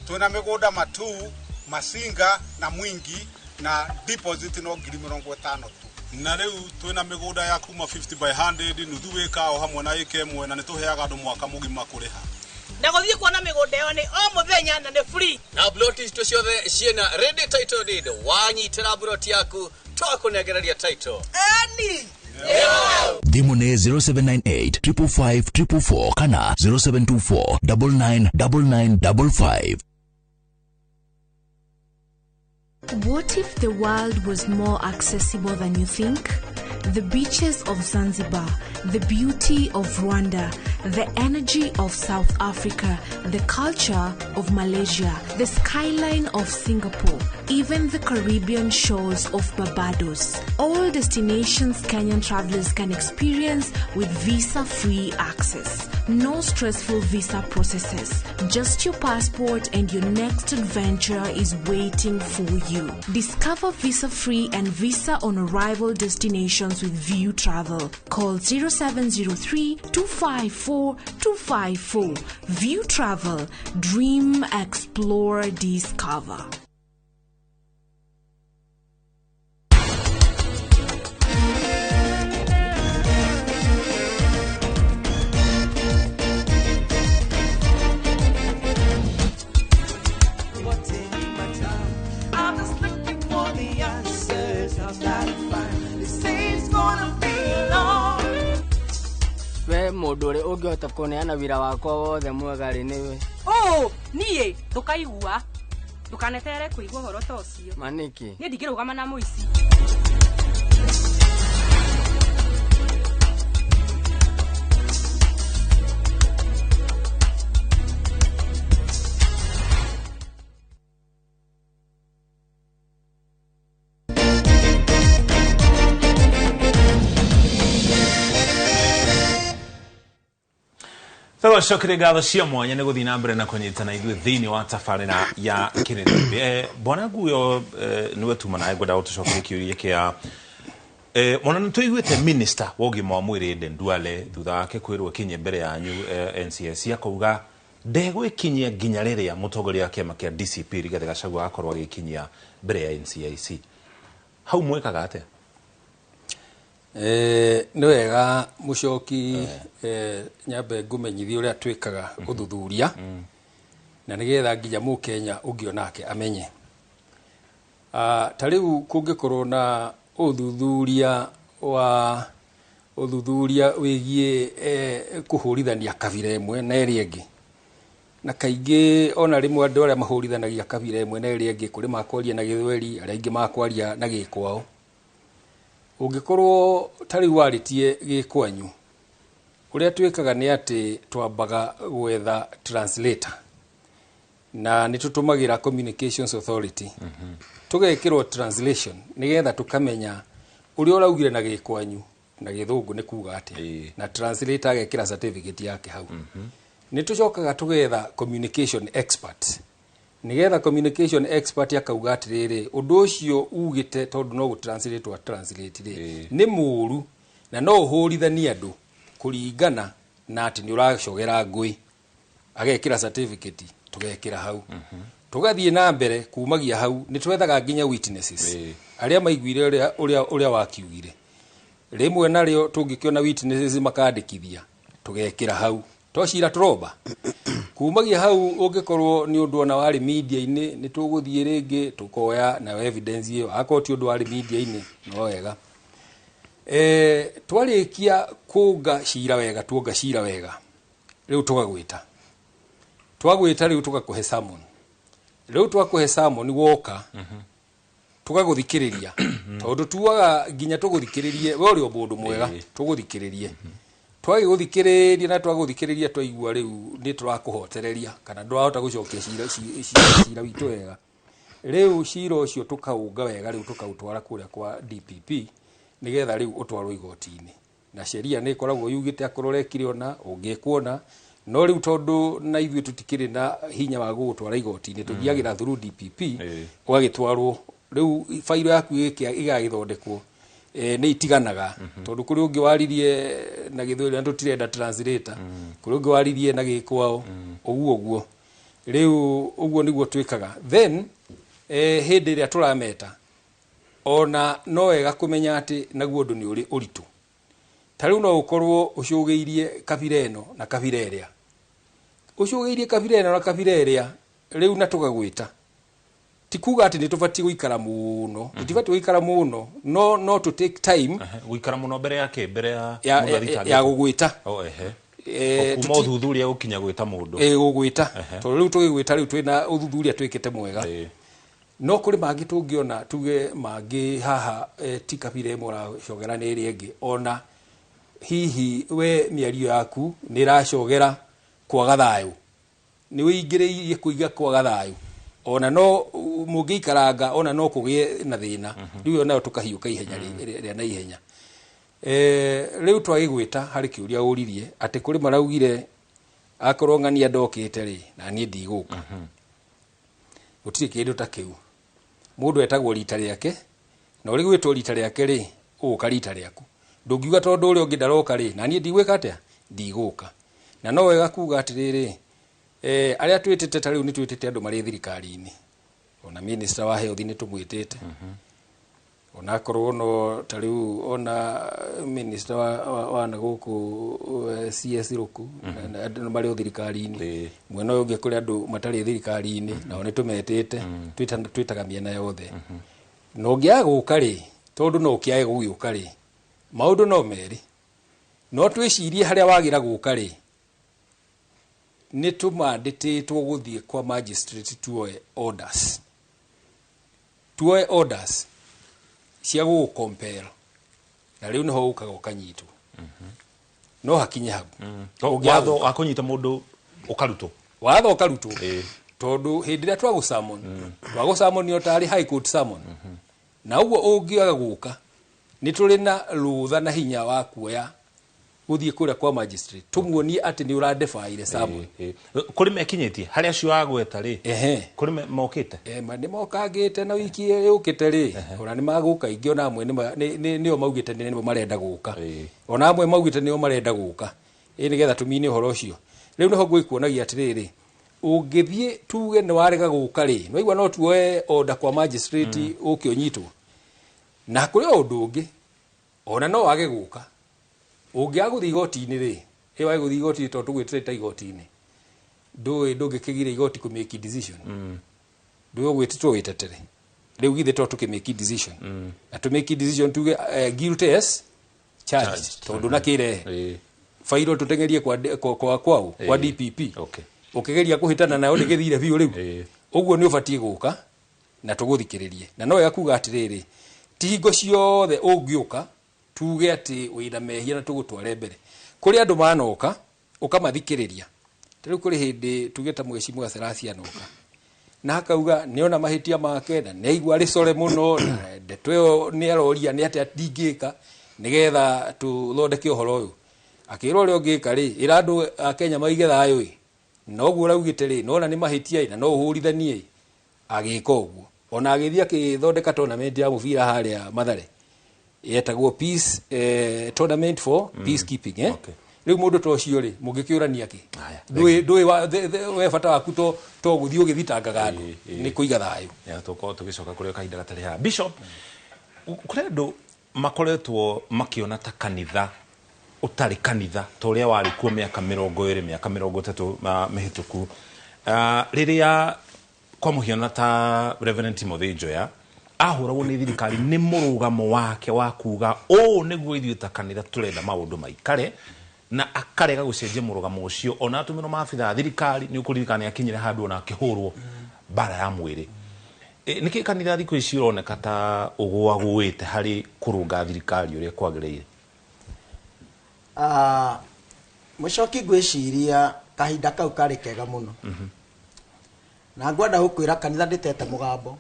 Twina migunda Matu, Masinga na Mwingi na deposit no 50,000 tu. Na riu twina migunda ya kuma 50 by 100 nuthu ika o hamwe na ika imwe na nituheaga andu mwaka mugima kuriha. Na guthie kuona migunda yo ni o muthenya na ni free. Na plot icio ciothe ciina ready title deed. Wanyitira plot yaku twakunengereria title. Ani Thimu nĩ 0798 555 444 kana 0724 999955. What if the world was more accessible than you think? The beaches of Zanzibar, the beauty of Rwanda, the energy of South Africa, the culture of Malaysia, the skyline of Singapore, even the Caribbean shores of Barbados. All destinations Kenyan travelers can experience with visa-free access. No stressful visa processes. Just your passport and your next adventure is waiting for you. Discover visa-free and visa on arrival destinations with View Travel. Call 0703 254 254. View Travel. Dream, explore, discover. I'm just looking for the answers. How's that find? They say it's gonna be long. We mundu uri ungihota kuneana wira wakwa wothe mwega ri niwe. Oh, nie ndukaigua. Ndukanetere kuigua horo ta ucio. Maniki. Nie ndingirugama na muici. Tũgacokire ngatho cia mwanya nĩ gũthiĩ na mbere na kũnyitana ithuĩ thĩinĩ wa tabarĩra ya Kĩrĩrĩmbĩ. Bwana Nguyo, nĩwe tuma nawe ngwenda gũtũcokeria kĩũria kĩa mwana nĩ tũiguĩte minister wa ũgima wa mwĩrĩ Aden Duale thutha wake kwĩrwo ekinye mbere yanyu NCIC akauga ndegwĩkinyia nginya rĩrĩa mũtongoria wa kĩama kĩa DCP Rigathĩ Gachagua akorwo agĩkinyia mbere ya NCIC. Hau mwĩkaga atĩa? Nĩ wega mũcoki, nyambe ngũmenyithie ũrĩa twĩkaga ũthuthuria na nĩgetha nginya mũkenya ũngĩ onake amenye. Ta rĩu kũngĩkorwo na ũthuthuria wa ũthuthuria wĩgiĩ kũhũrithania kabira ĩmwe na ĩrĩa ĩngĩ, na kaingĩ ona rĩmwe andũ arĩa mahũrithanagia kabira ĩmwe na ĩrĩa ĩngĩ kũrĩ makwaria na gĩthweri, arĩa aingĩ makwaria na gĩkwao. Ũngĩkorwo ta rĩu warĩtie gĩkwanyu, ũrĩa twĩkaga nĩ atĩ twambaga gwetha translator na nĩ tũtũmagĩra Communications Authority, tũgekĩrwo translation nĩgetha tũkamenya ũrĩa ũraugire na gĩkwanyu na gĩthũngũ nĩ kuga atĩa, na translator agekĩra certificate yake hau. Nĩ tũcokaga tũgetha communication expert nĩgetha communication expert akauga atĩrĩrĩ, ũndũ ũcio ugĩte tondũ no gũtranslate wa translate rĩ nĩ mũũru na no ũhũrithanie andũ kũringana na atĩ nĩ ũracogera ngũĩ, agekĩra certificate tũgekĩra hau. Tũgathiĩ na mbere kumagia hau nĩ twethaga nginya witnesses arĩa maiguire ũrĩa wakiugire. Rĩmwe narĩo tũngĩkĩona witnesses makandĩkithia tũgekĩra hau, to cira tũromba. Kumagia hau ũngĩkorwo nĩ ũndũ ona warĩ media-inĩ nĩ tũgũthiĩ rĩngĩ tũkoya nayo evidence ĩyo, akorwo ti ũndũ warĩ media-inĩ no wega. Twarĩkia kũnga cira wega, tuonga cira wega rĩu tũgagwĩta, twagwĩta rĩu tũgakũhe summon, rĩu twakũhe summon woka tũgagũthikĩrĩria, tondũ tuaga nginya tũgũthikĩrĩrie we ũrĩ o mũndũ mwega, tũgũthikĩrĩrie. Twagĩgũthikĩrĩria na twagũthikĩrĩria twaigua rĩu nĩ tũrakũhotereria kana ndwahota gũcokia cira witũ wega, rĩu cira ũcio tũkaũnga wega, rĩu tũkaũtwara kũrĩa kwa DPP nĩgetha rĩu ũtwarwo igoti-inĩ. Na sheria nĩ ĩkoragwo yugĩte akorwo ũrekire ona ũngĩkuona, no rĩu tondũ na ithuĩ tũtikĩrĩ na hinya wa gũgũtwara igoti-inĩ, tũthiagĩra through DPP ũgagĩtwarwo rĩu fairo yaku ĩgagĩthondekwo. Nĩ itiganaga tondũ kũrĩ ũngĩ waririe na gĩthweri na tũtirenda translator, kũrĩ ũngĩ waririe na gĩkwao, ũguo ũguo rĩu ũguo nĩguo twĩkaga. Then hĩndĩ ĩrĩa tũrameta ona no wega kũmenya atĩ naguo ũndũ nĩ ũrĩ ũritũ. Ta rĩu no ũkorwo ũcũgĩirie kabira ĩno na kabira ĩrĩa, ũcũgĩirie kabira ĩno na kabira ĩrĩa, rĩu na tũgagwĩta ti kuga atĩ nĩ tũbatiĩ gũikara mũno, tũtibatiĩ gũikara mũno, no to take time. Gũikara mũno mbere ya kĩ? Mbere ya ya gũgwĩta. Kuma ũthuthuria gũkinya gwĩta mũndũ. Gũgwĩta. Tondũ rĩu tũgĩgwĩta rĩu twĩna ũthuthuria twĩkĩte mwega. No kũrĩ mangĩ tũngĩona tuge mangĩ haha ti kabira ĩmwe ũracogera nĩ ĩrĩa ĩngĩ, ona hihi we mĩario yaku nĩ ĩracogera kwaga thayũ, nĩ wĩingĩrĩirie kũiga kwaga thayũ, Ona no mũngĩikaranga ona no kũgĩe na thĩna. Rĩu ĩyo nayo tũkahiũka ihenya rĩa na ihenya. Rĩu twagĩgwĩta harĩ kĩũria ũririe atĩ kũrĩ maraugire akorwo ng'ania ndokĩte rĩ na niĩ ndigũka. Gũtirĩ kĩndũ ta kĩu. Mũndũ etagwo rita rĩake na ũrĩ gwĩtwo rita rĩake rĩ ũgũka rita rĩaku. Ndũngiuga tondũ ũrĩa ũngĩ ndaroka rĩ na niĩ ndigwĩka atĩa ndigũka. Na no wega kuga atĩrĩrĩ arĩa twĩtĩte ta rĩu nĩ twĩtĩte andũ marĩ thirikari-inĩ. Ona minister wa health nĩ tũmwĩtĩte. Ona akorwo no ta rĩu ona minister wa na gũkũ CS Rũkũ andũ marĩ o thirikari-inĩ. Mwena ũyũ ũngĩ kũrĩ andũ matarĩ thirikari-inĩ nao nĩ tũmetĩte twĩtaga mĩena yothe. Na ũngĩaga gũka rĩ tondũ no ũkĩage gũgĩũka rĩ maũndũ no merĩ. No twĩcirie harĩa wagĩra gũka rĩ nĩ tũmandĩtĩtwo gũthiĩ kwa magistrate tuoe orders. Tuoe orders cia gũgũcompel. Na rĩu nĩho ũkaga ũkanyitwo. No hakinye hau. Watho wa kũnyita mũndũ ũkarutwo. Watho ũkarutwo. Tondũ hĩndĩ ĩrĩa twagũsummon, twagũsummonio tarĩ high court summon. Na ũguo ũngĩaga gũka nĩ tũrĩ na rũtha na hinya wa kuoya gũthiĩ kũrĩa kwa magistrate tũmuonie atĩ nĩ ũradefaire summon. Kũrĩ mekinyĩtie harĩa acio agweta rĩ kũrĩ mokĩte nĩ mokangĩte na wiki yũkĩte rĩ ona nĩ magũka ingĩ ona amwe nĩo maugĩte nĩo marenda gũka. Ona amwe maugĩte nĩo marenda gũka ĩ nĩgetha tũmine ũhoro ũcio. Rĩu nĩho ngũkuonagia atĩrĩrĩ ũngĩthiĩ tuge nĩ warega gũka rĩ nĩwaigua no tuoe order kwa magistrate ũke ũnyitwo. Na kũrĩ o ũndũ ũngĩ ona no wage gũka. Ũngĩaga gũthiĩ igoti-inĩ rĩ ĩ wage gũthiĩ igoti-inĩ tondũ tũgwĩtĩte igoti-inĩ ndũĩ ndũngĩkĩgiria igoti kũ make decision. Ndũĩ ũgwĩtĩtwo wĩtetere. Rĩu githĩ to tũkĩ make decision. Na tũ make decision tuge guilty as charged tondũ na kĩrehe fairo tũteng'erie kwa DPP. Ũkĩgeria kũhĩtana nayo ndĩgĩthire biũ rĩu. Ũguo nĩ ũbatiĩ gũka na tũgũthikĩrĩrie. Na no wega kuga atĩrĩrĩ ti hingo ciothe ũngĩũka tuge atĩ wĩna mehia na tũgũtware mbere. Kũrĩ andũ manoka ũkamathikĩrĩria. Ta rĩu kũrĩ hĩndĩ tuge ta Mheshimiwa Serasia anoka na akauga nĩona mahĩtia make na nĩaigua arĩ core mũno na ndeto ĩyo nĩaroria nĩ atĩa ndingĩka nĩgetha tũthondeke ũhoro ũyũ. Akĩrwo ũrĩa ũngĩka rĩ ĩra andũ a Kenya maige thayũ ĩ na ũguo ũraugĩte rĩ nona nĩ mahĩtia ĩ na no ũhũrithanie ĩ agĩka ũguo. Ona agĩthiĩ akĩthondeka tournament ya mũbira harĩa Mathare yetagwo peace tournament for peacekeeping. Rĩu mũndũ ta ũcio rĩ mũngĩkĩũrania kĩ ndũĩ we bata waku to gũthiĩ ũgĩthitangaga andũ nĩ kũiga thayũ. Tũkorwo tũgĩcoka kũrĩ kahinda gatarĩ haha. Bishop, kũrĩ andũ makoretwo makĩona ta kanitha ũtarĩ kanitha ta ũrĩa warĩ kuo mĩaka 20 mĩaka 30 mĩhĩtũku. Rĩrĩa kwa mũhiano ta Reverend Timothy Njoya ahũragwo nĩ thirikari nĩ mũrũgamo wake wa kuga ũũ nĩguo ithuĩ ta kanitha tũrenda maũndũ maikare na akarega gũcenjia mũrũgamo ũcio ona atũmĩrwo maabitha a thirikari nĩ ũkũririkana nĩ akinyire handũ ona akĩhũrwo mbara ya mwĩrĩ. Nĩkĩ kanitha thikũ ici ũroneka ta ũgũagũĩte harĩ kũrũnga thirikari ũrĩa kwagĩrĩire? Mũcoki ngwĩciria kahinda kau karĩ kega mũno. Na ngwenda gũkwĩra kanitha ndĩtete mũgambo.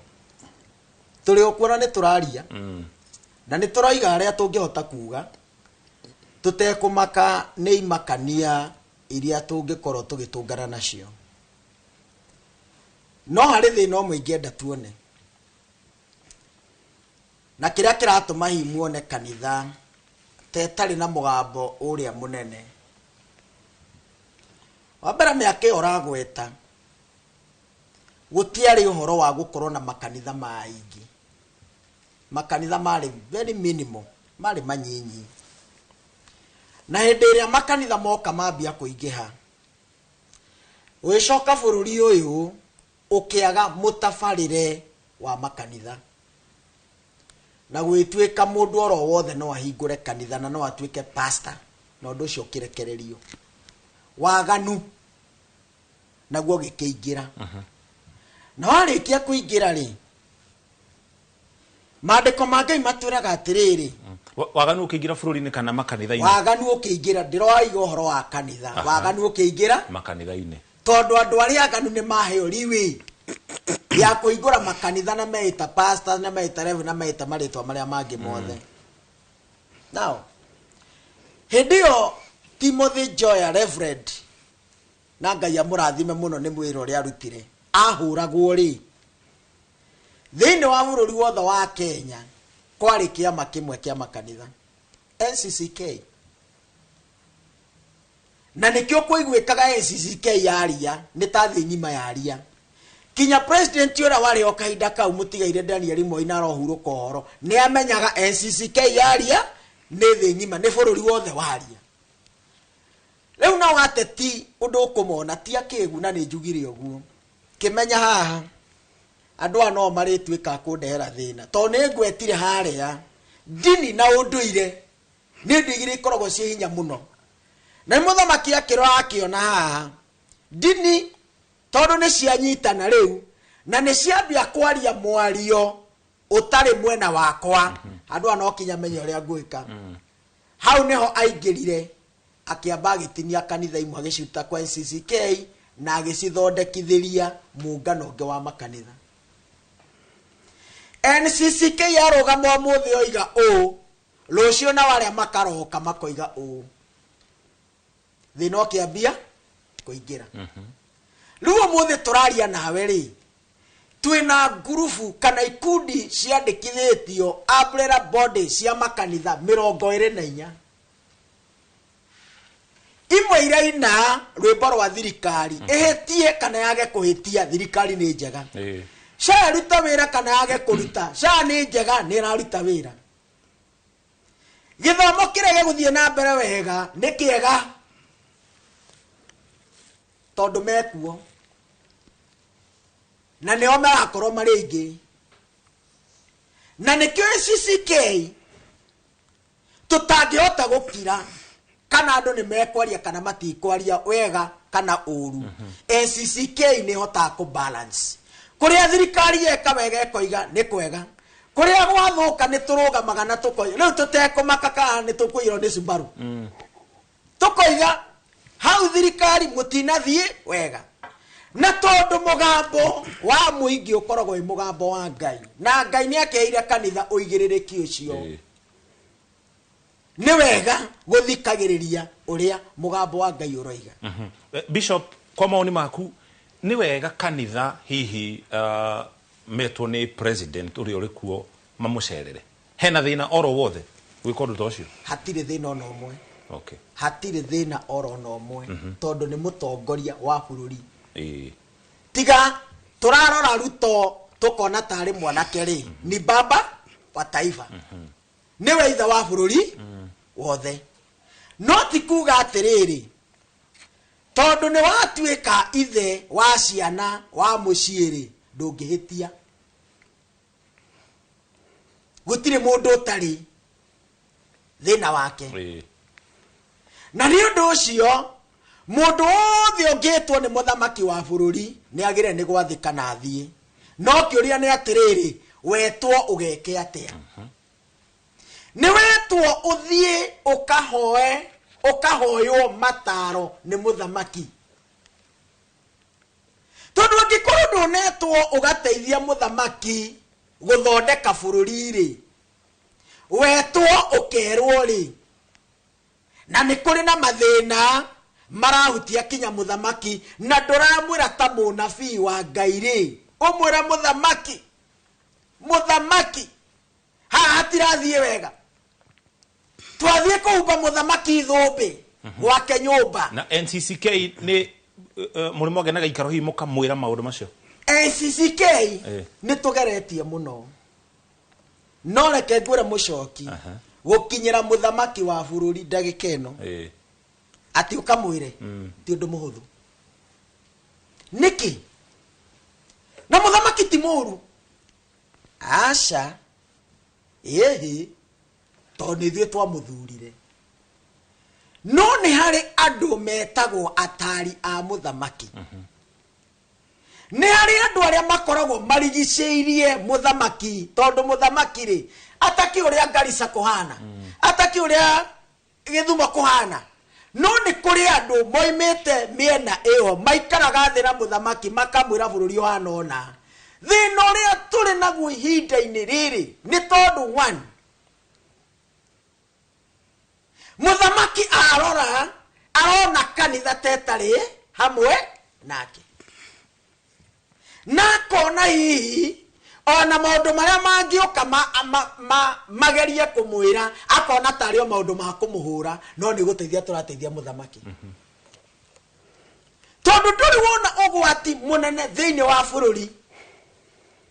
Tũrĩ o kuona nĩ tũraria na nĩ tũroiga arĩa tũngĩhota kuga tũtekũmaka nĩ imakania iria tũngĩkorwo tũgĩtũngana nacio. No harĩ thĩna ũmwe ingĩenda tuone na kĩrĩa kĩratũma hihi muone kanitha ta ĩtarĩ na mũgambo ũrĩa mũnene. Wa mbere mĩaka ĩyo ũragweta gũtiarĩ ũhoro wa gũkorwo na makanitha maingĩ. Makanitha marĩ very minimal, marĩ manyinyi. Na hĩndĩ ĩrĩa makanitha moka mambia kũingĩha ũgĩcoka bũrũri ũyũ ũkĩaga mũtabarĩre wa makanitha na gwĩtuĩka mũndũ oro wothe no ahingũre kanitha na no atuĩke pastor na ũndũ ũcio ũkĩrekererio. Waganu naguo gĩkĩingĩra. Na warĩkia kũingĩra rĩ maandĩko ma Ngai matwĩraga atĩrĩrĩ waganu ũkĩingĩra bũrũri-inĩ kana makanitha-inĩ? Waganu ũkĩingĩra ndĩroiga ũhoro wa kanitha. Waganu ũkĩingĩra makanitha-inĩ tondũ andũ arĩa aganu nĩ maheo riwi Ya kũhingũra makanitha na meita pastors na meita rev na meita marĩtwa marĩa mangĩ mothe. Now hĩndĩ ĩyo Timothy Joya Reverend, na Ngai amũrathime mũno nĩ mwĩra ũrĩa arutire, ahũragwo rĩ, thĩinĩ wa bũrũri wothe wa Kenya kwarĩ kĩama kĩmwe kĩa makanitha, NCCK, na nĩkĩo kũiguĩkaga NCCK yaria nĩ ta thĩ ng'ima yaria. Kinya president ũrĩa warĩ o kahinda kau mũtigaire Daniel Moi na arohurũka ũhoro nĩ amenyaga NCCK yaria nĩ thĩ ng'ima, nĩ bũrũri wothe waria. Rĩu no ateti ũndũ ũkũmona ti akĩgu, na nĩ njugire ũguo kĩmenya haha andũ aya no marĩtuĩka kũndehera thĩna tondũ nĩ ngwetire harĩa ndini na ũndũire nĩ indo igĩrĩ ikoragwo ciĩ hinya mũno. Na mũthamaki akĩrora akĩona haha ndini tondũ nĩ cianyitana rĩu na nĩ ciambia kwaria mwario ũtarĩ mwena wakwa, andũ aya no kinya menye ũrĩa ngwĩka. Hau nĩho aingĩrire akĩamba agĩtinia kanitha imwe agĩciruta kwa NCCK na agĩcithondekithĩria mũngano ũngĩ wa makanitha. NCCK yarũgama ũmũthĩ oiga ũũ, rũciũ nao arĩa makaroka makoiga ũũ, thĩna ũkĩambia kũingĩra. Rĩu ũmũthĩ tũraria nawe rĩ, twĩna ngurubu kana ikundi ciandĩkithĩtio umbrella body cia makanitha 24. Imwe iraina rwĩmbo rwa thirikari ĩhĩtie kana yage kũhĩtia, thirikari nĩ njega. SHA ĩruta wĩra kana yage kũruta, SHA nĩ njega, nĩ ĩraruta wĩra. Gĩthomo kĩrĩa gĩgũthiĩ na mbere wega nĩ kĩega tondũ mekuo na nĩo marakorwo marĩ aingĩ. Na nĩkĩo NCCK tũtangĩhota gũkira kana andũ nĩ mekwaria kana matikwaria wega kana ũru. NCCK nĩ ĩhotaga kũ balance kũrĩa thirikari yeka wega ĩkoiga nĩ kwega, kũrĩa gwathũka nĩ tũrũgamaga na tũkoiga rĩu tũtekũmaka kana nĩ tũkũiyũrwo nĩ Subaru, tũkoiga hau thirikari mũtinathiĩ wega. Na tondũ mũgambo wa mũingĩ ũkoragwo wĩ mũgambo wa Ngai, na Ngai nĩ akeire kanitha ũigĩrĩrĩki ũcio, nĩ wega gũthikagĩrĩria ũrĩa mũgambo wa Ngai ũroiga. Bishop, kwa maoni maku nĩ wega kanitha hihi metwo nĩ president ũrĩa ũrĩ kuo mamũcerere? Hena thĩna oro wothe gwĩka ũndũ ta ũcio? Hatirĩ thĩna ona ũmwe. Hatirĩ thĩna oro ona ũmwe, tondũ nĩ mũtongoria wa bũrũri. Tiga tũrarora Ruto tũkona tarĩ mwanake rĩ, ni baba wa taifa, nĩwe ithe wa bũrũri wothe. No ti kuga atĩrĩrĩ, tondũ nĩ watuĩka ithe wa ciana wa mũciĩ rĩ, ndũngĩhĩtia. Gũtirĩ mũndũ ũtarĩ thĩna wake. Na nĩ ũndũ ũcio mũndũ wothe ũngĩtwo nĩ mũthamaki wa bũrũri nĩ agĩrĩire nĩ gwathĩka na athiĩ. No kĩũria nĩ atĩrĩrĩ, wetwo ũgeke atĩa? Nĩ wetwo ũthiĩ ũkahoe, ũkahoywo mataro nĩ mũthamaki. Tondũ angĩkorwo ndũnetwo ũgateithia mũthamaki gũthondeka bũrũri rĩ, wetwo ũkerwo rĩ, na nĩ kũrĩ na mathĩna marahutia kinya mũthamaki, na ndũramwĩra ta mũnabii wa Ngai rĩ, ũmwĩre mũthamaki, mũthamaki, haha hatirathiĩ wega, twathiĩ kũhumba mũthamaki thũmbĩ gwake nyũmba. Na NCCK nĩ mũrĩ mwagĩa na gĩikaro hihi mũkamwĩra maũndũ macio? NCCK nĩ tũgeretie mũno, no reke ngwĩre mũcoki, gũkinyĩra mũthamaki wa bũrũri ndagĩka ĩno atĩ ũkamwĩre ti ũndũ mũhũthũ. Nĩkĩ? Na mũthamaki ti mũũru, aca, ĩhĩ, tondũ nĩ ithuĩ twamũthurire. No nĩ harĩ andũ metagwo atari a mũthamaki. Nĩ harĩ andũ arĩa makoragwo marigicĩirie mũthamaki, tondũ mũthamaki rĩ atakĩ ũrĩa Garissa kũhana, atakĩ ũrĩa Gĩthumo kũhana. No nĩ kũrĩ andũ moimĩte mĩena ĩyo maikaraga thĩ na mũthamaki makamwĩra bũrũri ũhana ũna. Thĩna ũrĩa tũrĩ naguo ihinda-inĩ rĩrĩ nĩ tondũ one, mũthamaki arora arona kanitha tetarĩ hamwe nake, na akona hihi ona maũndũ marĩa mangĩũka magerie kũmwĩra, akona tarĩ o maũndũ ma kũmũhũra, no nĩ gũteithia tũrateithia mũthamaki. Tondũ ndũrĩ wona ũgwati mũnene thĩinĩ wa bũrũri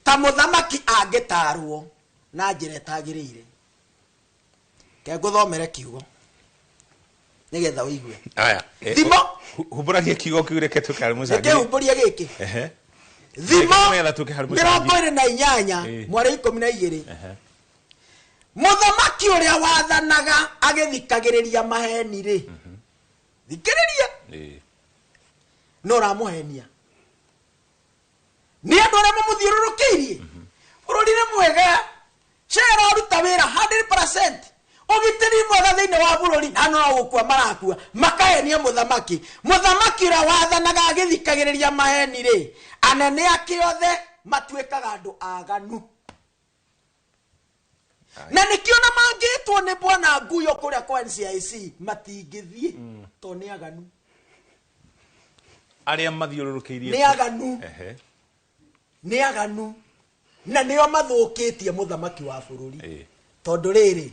ta mũthamaki angĩtarwo na njĩra ĩtagĩrĩire. Ke ngũthomere kiugo nĩgetha ũigue. Aya. Thimo. Humbũragia kiugo kĩu, reke tũke harĩ mũcangi. Reke humbũrie gĩkĩ. Thimo Nĩgetha tũke harĩ mũcangi. 28 mweri 12. Mũthamaki ũrĩa wathanaga agĩthikagĩrĩria maheni rĩ, thikĩrĩria, no ũramũhenia nĩ andũ arĩa mamũthiũrũrũkĩirie. Bũrũri nĩ mwega, cera ũruta wĩra 100%, ũgitĩri mwega thĩinĩ wa bũrũri, na no gũkua marakua makahenia mũthamaki. Mũthamaki ũrĩa wathanaga agĩthikagĩrĩria maheni rĩ, anene ake othe matuĩkaga andũ aganu, na nĩkĩo na mangĩtwo nĩ bwana Nguyo kũrĩa kwa NCIC matingĩthiĩ, tondũ nĩ aganu. Arĩa mathiũrũrũkĩirie Nĩ aganu. Nĩ aganu na nĩo mathũkĩtie mũthamaki wa bũrũri. Tondũ rĩrĩ,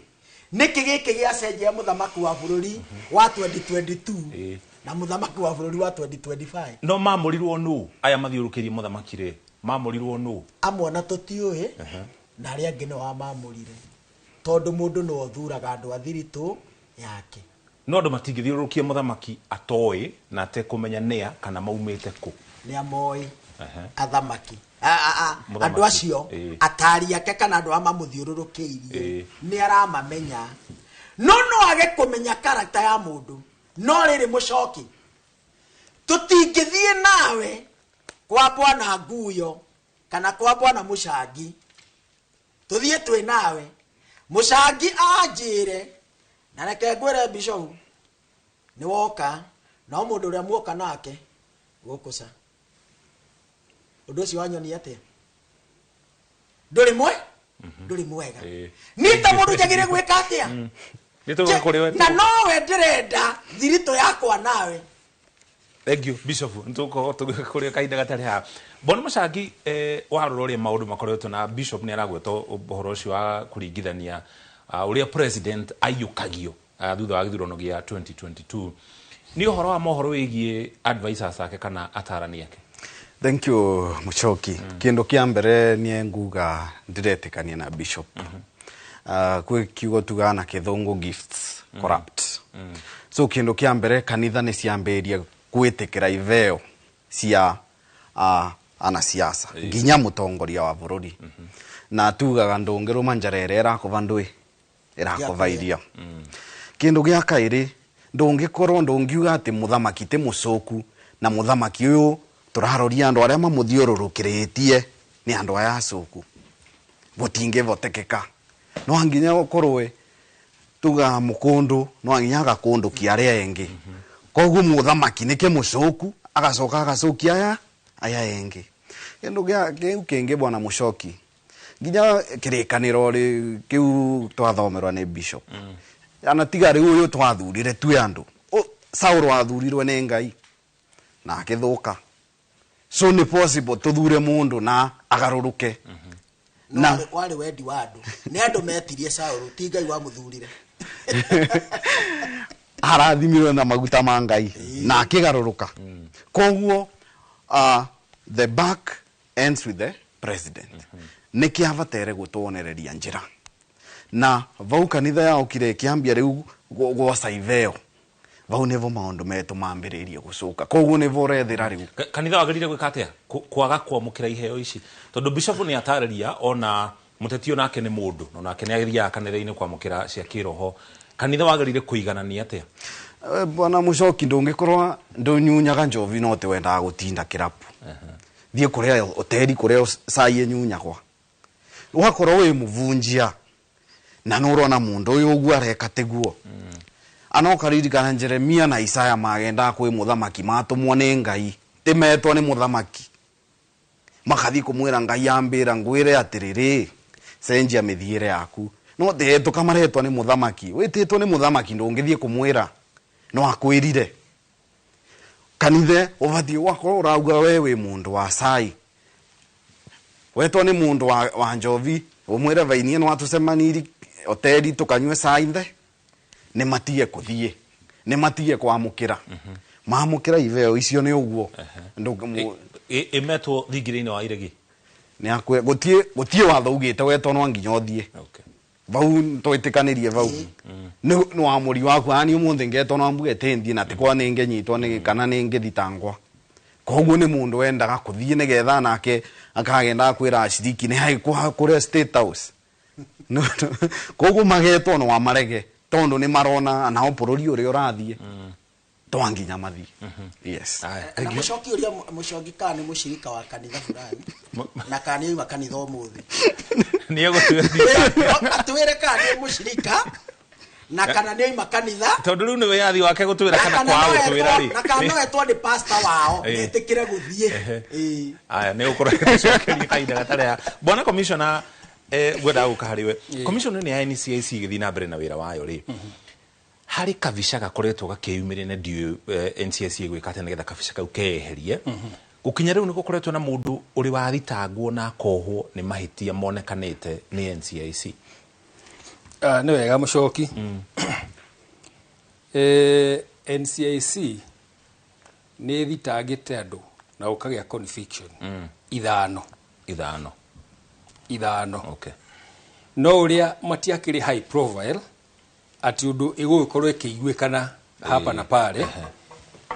nĩkĩ gĩkĩ gĩacenjia mũthamaki wa bũrũri wa 2022 na mũthamaki wa bũrũri wa 2025? No mamũrirwo nũ? Aya mathiũrũrũkĩirie mũthamaki rĩ, mamũrirwo nũ? Amwe ona tũtiũĩ, na arĩa angĩ nĩ wamamũrire, tondũ mũndũ nĩwe ũthuraga andũ a thiritũ yake. No andũ matingĩthiũrũrũkia mũthamaki atoĩ na atekũmenya nĩa kana maumĩte kũ. Nĩ amoĩ. Athamaki, Mũthamaki. Andũ acio, atari ake kana andũ arĩa mamũthiũrũrũkĩirie, nĩ aramamenya, no no age kũmenya karata ya mũndũ. No rĩrĩ, mũcoki, tũtingĩthiĩ nawe kwa bwana Nguyo kana kwa bwana Mũcangi, tũthiĩ twĩ nawe, Mũcangi anjĩre, na reke ngwĩre, bishop, nĩ woka no mũndũ ũrĩa muoka nake gũkũ ca ũndũ ũcio wanyonia atĩa? Ndũrĩ mwe, ndũrĩ mwega. Niĩ ta mũndũ njagĩrĩire gwĩka atĩa? Nĩ tũgũka kũrĩ we. Na nowe ndĩrenda thiritũ yakwa nawe. Thank you, Bishop. Nĩtũgũkorwo tũgĩũka kũrĩ kahinda gatarĩ haha. Bwana Mũcangi, warora ũrĩa maũndũ makoretwo, na Bishop nĩ aragweta ũhoro ũcio wa kũringithania ũrĩa president aiyũkagio thutha wa gĩthurano gĩa 2022, nĩ ũhoro wa mohoro wĩgiĩ advisors ake kana atarani ake. Thank you, Muchoki. Kindu kia mbere nie nguga ndiretikania na bishop. Kwĩ kiugo tugaga na Kĩthũngũ, "Gifts corrupt." So kindu kia mbere, kanitha nĩ ciambĩrĩria gwĩtĩkĩra iveo cia anasiasa nginya mũtongoria wa bũrũri, na tugaga ndũngĩrũma njara ĩrĩa ĩrakũva ndũĩ ĩrakũva irio. Kindu gĩa kaĩrĩ, ndũngĩkorwo ndũngiuga atĩ mũthamaki ti mũcũku, na mũthamaki ũyũ tũraroria andũ arĩa mamũthiũrũrũkĩrĩtie nĩ andũ aya acũku, gũtingĩvotekeka. No nginya ũkorwe tuga mũkũndũ, no nginya agakũndũkia arĩa engĩ. Koguo mũthamaki nĩke mũcũku, agacoka agacukia aya engĩ. Kĩndũ gĩa kĩu kĩngĩ, bwana Mũcoki, nginya kĩrĩkanĩro rĩ kĩu twathomerwa nĩ bishop, ana tiga rĩu ũyũ twathurire twi andũ. Saũlũ athurirwe nĩ Ngai na akĩthũka, so nĩ possible tũthure mũndũ na agarũrũke. Na warĩ wendi wa andũ, nĩ andũ metirie Saũlũ, ti Ngai wamũthurire. Arathimirwe na maguta ma Ngai na akĩgarũrũka. Koguo the buck ends with the president. Nĩkĩ abatere gũtwonereria njĩra? Na vau kanitha yaokire ĩkĩambia rĩu gwoca iveo, vau nĩvo maũndũ metũ mambĩrĩirie gũcũka. Koguo nĩvo ũrethĩra rĩu. Kanitha wagĩrĩire gwĩka atĩa kwaga kwamũkĩra iheo ici? Tondũ bishop nĩ atarĩria, ona mũteti onake nĩ mũndũ, na onake nĩ agĩthiaga kanitha-inĩ kwamũkĩra cia kĩroho. Kanitha wagĩrĩire kũiganania atĩa? Bwana Mũcoki, ndũngĩkorwo ndũnyunyaga njovi no ti wendaga gũtinda kĩrabu, thiĩ kũrĩa hoteri kũrĩa cai ĩnyunyagwa, ũgakorwo wĩ mũvunjia na nĩ ũrona mũndũ ũyũ ũguo areka tiguo. Ana ũkaririkana Jeremia na Isaya magendaga kwĩ mũthamaki matũmwo nĩ Ngai, ti metwo nĩ mũthamaki. Makathi kumwira Ngai ambira ngwire atiriri cenjia mithiire yaku. No ndetũka maretwa nĩ mũthamaki. Wĩtĩtwo nĩ mũthamaki ndũngĩthiĩ kũmwĩra. No akwĩrire. Kanithe ũbatiĩ gwakorwo ũrauga we wĩ mũndũ wa cai. Wetwo nĩ mũndũ wa njovi ũmwĩre vainie no atũcemaniri hoteli tũkanyue cai nthe. Nĩ matige kũthiĩ. Nĩ matige kwamũkĩra. Mamũkĩra iveo icio nĩ ũguo. Imetwo thingira-inĩ wa iregi. Nĩ akwe gũtiĩ watho ugĩte wetwo no nginya ũthiĩ. Vau twĩtĩkanĩrie vau. Nĩ wa mũri waku ani ũmũthĩ ngetwo no mbuge tĩ thiĩ na tikwa nĩ ngenyitwo nĩ kana nĩ ngĩthitangwa. Koguo nĩ mũndũ wendaga kũthiĩ nĩgetha nake akagenda kwĩra aciriki nĩ haikũ kũrĩa State House. Koguo magetwo no amarege tondũ nĩ marona nao bũrũri ũrĩa ũrathiĩ. To nginya mathiĩ. Yes. Na mũcoki ũrĩa mũcoki kana nĩ mũcirika wa kanitha fulani na kana nĩ oima kanitha ũmũthĩ. Nĩ egũtuĩra. Atwĩre kana nĩ mũcirika na kana nĩ oima kanitha. Tondũ rĩu nĩ wĩyathi wake gũtwĩra kana kwaga gũtwĩra rĩ. Na kana no etwo nĩ pastor wao etĩkĩre gũthiĩ. Aya nĩ ũkorwo agĩtũcokeria kahinda gatarĩ. Bwana Commissioner, ngwendaga gũka harĩ we. Commissioner nĩ ya NCIC ĩgĩthiĩ na mbere na wĩra wayo rĩ. Harĩ kabica gakoretwo gakĩyumĩria na ndiũĩ NCIC ĩgwĩka atĩa nĩgetha kabica kau keyeherie. Gũkinya rĩu nĩ gũkoretwo na mũndũ ũrĩ wathitangwo na akohwo nĩ mahĩtia monekanĩte nĩ NCIC. Nĩ wega mũcoki. NCIC nĩ ĩthitangĩte andũ na ũkagĩa conviction ithano. Ithano. Okay. No ũrĩa matiakĩrĩ high profile ati ũndũ ĩgũgĩkorwo ĩkĩiguĩkana hapa na pale.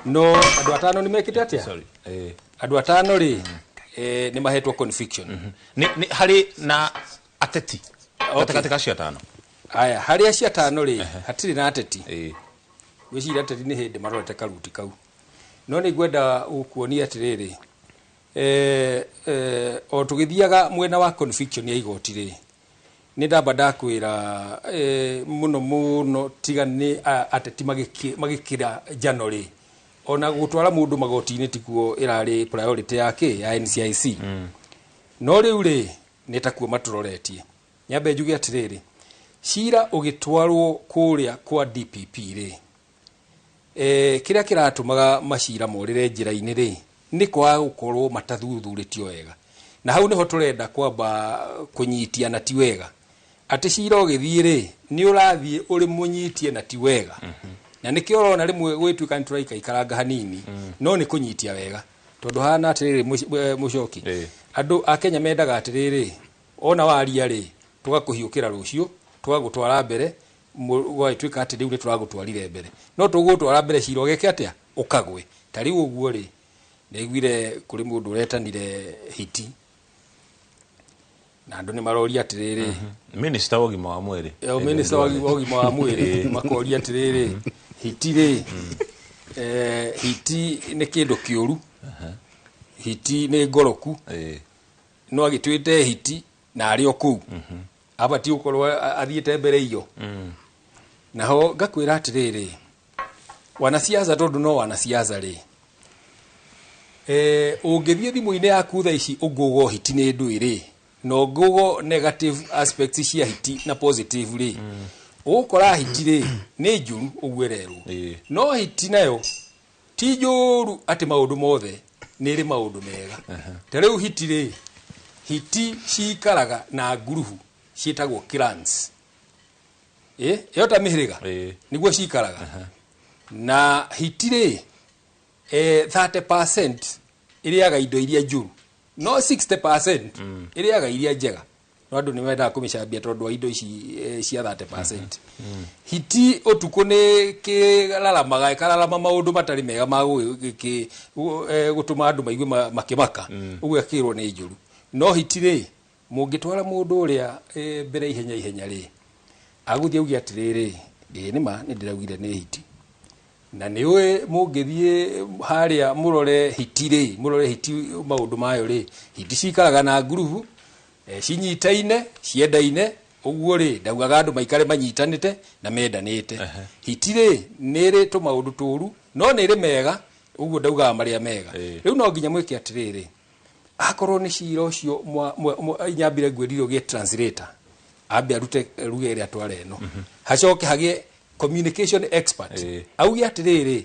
No andũ atano nĩ mekĩte atĩa? Sorry. Andũ atano rĩ nĩ mahetwo conviction. Nĩ harĩ na ateti. Gatagatĩ ka acio atano. Aya, harĩ acio atano rĩ hatirĩ na ateti. Gwĩciria ateti nĩ hĩndĩ marorete karuti kau. No nĩ ngwenda gũkuonia atĩrĩrĩ, o tũgĩthiaga mwena wa conviction ya igoti rĩ, nĩ ndamba ndakwĩra mũno mũno tiga nĩ ateti magĩkĩra njano rĩ, ona gũtwara mũndũ magoti-inĩ tikuo ĩrarĩ priority yake ya NCIC. No rĩu rĩ nĩ takuo matũroretie. Nyambe njuge atĩrĩrĩ, cira ũgĩtwarwo kũrĩa kwa DPP rĩ, kĩrĩa kĩratũmaga macira morĩre njĩra-inĩ rĩ, nĩ kwaga gũkorwo matathuthurĩtio wega. Na hau nĩho tũrenda kwamba kũnyitia na ti wega. Atĩ cira ũgĩthiĩ rĩ, nĩ ũrathiĩ ũrĩ mũnyitie na ti wega. Na nĩkĩo ũrona rĩmwe gwĩtuĩka nĩ tũraikaikaranga hanini, no nĩ kũnyitia wega. Tondũ hana atĩrĩrĩ mũcoki, andũ a Kenya mendaga atĩrĩrĩ, ona waria rĩ, tũgakũhiũkĩra rũciũ, tũgagũtwara mbere, gwagĩtuĩka atĩ rĩu nĩ tũragũtwarire mbere. No tũgũgũtwara mbere cira ũgeke atĩa? Ũkagwe. Ta rĩu ũguo rĩ, nĩaiguire kũrĩ mũndũ ũretanire hiti. Na andũ nĩ maroria atĩrĩrĩ. Minister wa ũgima wa mwĩrĩ. Minister wa ũgima wa mwĩrĩ makoria atĩrĩrĩ, hiti rĩ, hiti nĩ kĩndũ kĩũru. Hiti nĩ ngoroku. No agĩtuĩte hiti na arĩ o kũu. Abatiĩ gũkorwo athiĩte mbere iyo. Naho ngakwĩra atĩrĩrĩ, wanasiasa tondũ no wanasiasa rĩ, ũngĩthiĩ thimũ-inĩ yaku thaa ici ũngũgo hiti nĩ ndũĩ rĩ, na ũngũgo negative aspects cia hiti na positive rĩ, ũgũkora hiti rĩ nĩ njũru ũguo ĩrerwo. No hiti nayo ti njũru atĩ maũndũ mothe nĩ ĩrĩ maũndũ mega. Ta rĩu hiti rĩ, hiti cikaraga na ngurubu ciĩtagwo clans. Ĩyo ta mĩhĩrĩga nĩguo cikaraga. Na hiti rĩ, 30% ĩrĩaga indo iria njũru, no 60% ĩrĩaga iria njega. No andũ nĩ mendaga kũmĩcambia tondũ wa indo ici cia 30%. Hiti ũtukũ nĩ kĩraramaga, ĩkararama maũndũ matarĩ mega ma gũtũma andũ maigue makĩmaka, ũguo ĩkĩrwo nĩ njũru. No hiti rĩ, mũngĩtwara mũndũ ũrĩa mbere ihenya ihenya rĩ, agũthiĩ auge atĩrĩrĩ, ĩĩ nĩ ma nĩ ndĩraugire nĩ hiti. Na nĩ ũĩ mũngĩthiĩ harĩa mũrore hiti rĩ, mũrore hiti maũndũ mayo rĩ, hiti cikaraga na ngurubu, cinyitaine, ciendaine, ũguo rĩ, ndaugaga andũ maikare manyitanĩte na mendanĩte. Hiti rĩ, nĩ ĩrĩ tũmaũndũ tũru, no nĩ ĩrĩ mega, ũguo ndaugaga marĩa mega. Rĩu no nginya mwĩke atĩrĩrĩ, Akorwo nĩ cira ũcio nyambire ngwĩrire ũgĩe translator ambe arute ruga ĩrĩa tware ĩno, hacoke hagĩe communication expert auge atĩrĩrĩ,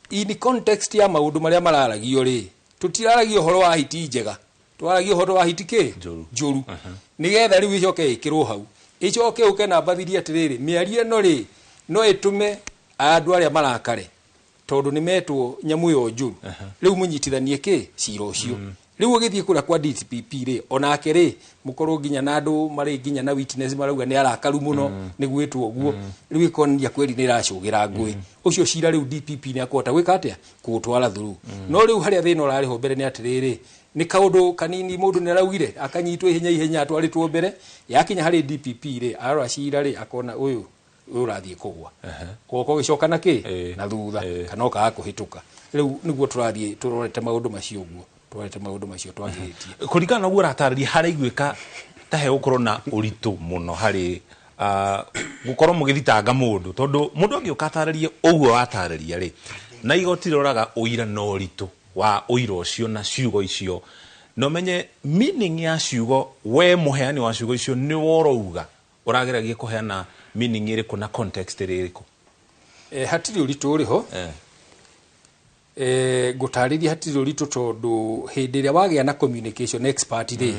in context ya maũndũ marĩa mararagio rĩ, tũtiraragia ũhoro wa hiti njega, twaragia ũhoro wa hiti kĩ njũru, nĩgetha rĩu ĩcoke ĩkĩrwo hau, ĩcoke ũke na mbathirie atĩrĩrĩ, mĩario ĩno rĩ no ĩtũme andũ arĩa marakare tondũ nĩ metwo nyamũ ĩyo njũru, rĩu mũnyitithanie kĩ cira ũcio. Rĩu ũgĩthiĩ kũrĩa kwa DPP rĩ, onake rĩ mũkorwo nginya na andũ marĩ nginya na witness marauga nĩ arakaru mũno nĩ gwĩtwo ũguo, rĩu ĩkonania kweri nĩ ĩracũgĩra ngũĩ. Ũcio cira rĩu DPP nĩ akũhota gwĩka atĩa kũũtwara through. No rĩu harĩa thĩna ũrarĩ ho mbere nĩ atĩrĩrĩ, nĩ kaũndũ kanini mũndũ nĩ araugire akanyitwo ihenya ihenya atwarĩtwo mbere, yakinya harĩ DPP rĩ arora cira rĩ akona ũyũ ũrathiĩ kũgwa, guoko gĩcoka na kĩ na thutha kana ũkaga kũhĩtũka. Rĩu nĩguo tũrathiĩ tũrorete maũndũ macio ũguo, tũrorete maũndũ macio twagĩrĩtie. Kũringana na ũguo ũratarĩria haraiguĩka ta he gũkorwo na ũritũ mũno harĩ gũkorwo mũgĩthitanga mũndũ, tondũ mũndũ angĩũka atarĩrie ũguo watarĩria rĩ, na igoti rĩroraga ũira na ũritũ wa ũira ũcio na ciugo icio, na ũmenye meaning ya ciugo, we mũheani wa ciugo icio nĩ worauga ũrageragia kũheana meaning ĩrĩkũ na context ĩrĩkũ. Hatirĩ ũritũ ũrĩ ho. Ngũtarĩria hatirĩ ũritũ tondũ hĩndĩ ĩrĩa wagĩa na communication expert rĩ,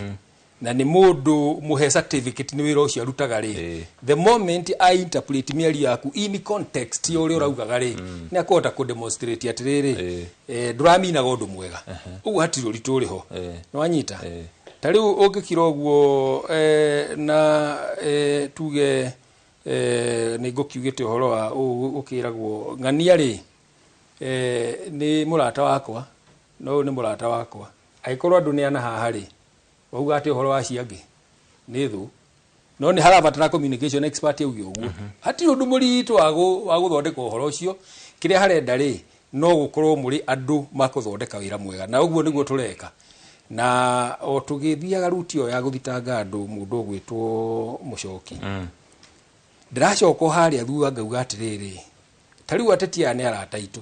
na nĩ mũndũ mũhe certificate nĩ wĩra ũcio arutaga rĩ, the moment I interpret mĩario yaku in context ya ũrĩa ũraugaga rĩ, nĩ akũhota kũ demonstrate atĩrĩrĩ, ndũraminaga ũndũ mwega. Ũguo hatirĩ ũritũ ũrĩ ho. Nĩwanyita? Ta rĩu ũngĩkira ũguo na tuge nĩ ngũkiugĩte ũhoro wa ũkĩragwo ng'ania rĩ, nĩ mũrata wakwa, no ũyũ nĩ mũrata wakwa, angĩkorwo andũ nĩ ana haha rĩ, wauga atĩ ũhoro wa acio angĩ nĩ thũ, no nĩ harabatara communication expert auge ũguo. Hatirĩ ũndũ mũritũ wa gũthondeka ũhoro ũcio, kĩrĩa harenda rĩ no gũkorwo mũrĩ andũ makũthondeka wĩra mwega, na ũguo nĩguo tũreka. Na o tũgĩthiaga ruti ĩyo ya gũthitanga andũ mũndũ ũgwĩtwo Mũchoki, ndĩracoka harĩa thutha ngauga atĩrĩrĩ, ta rĩu ateti aya nĩ arata aitũ,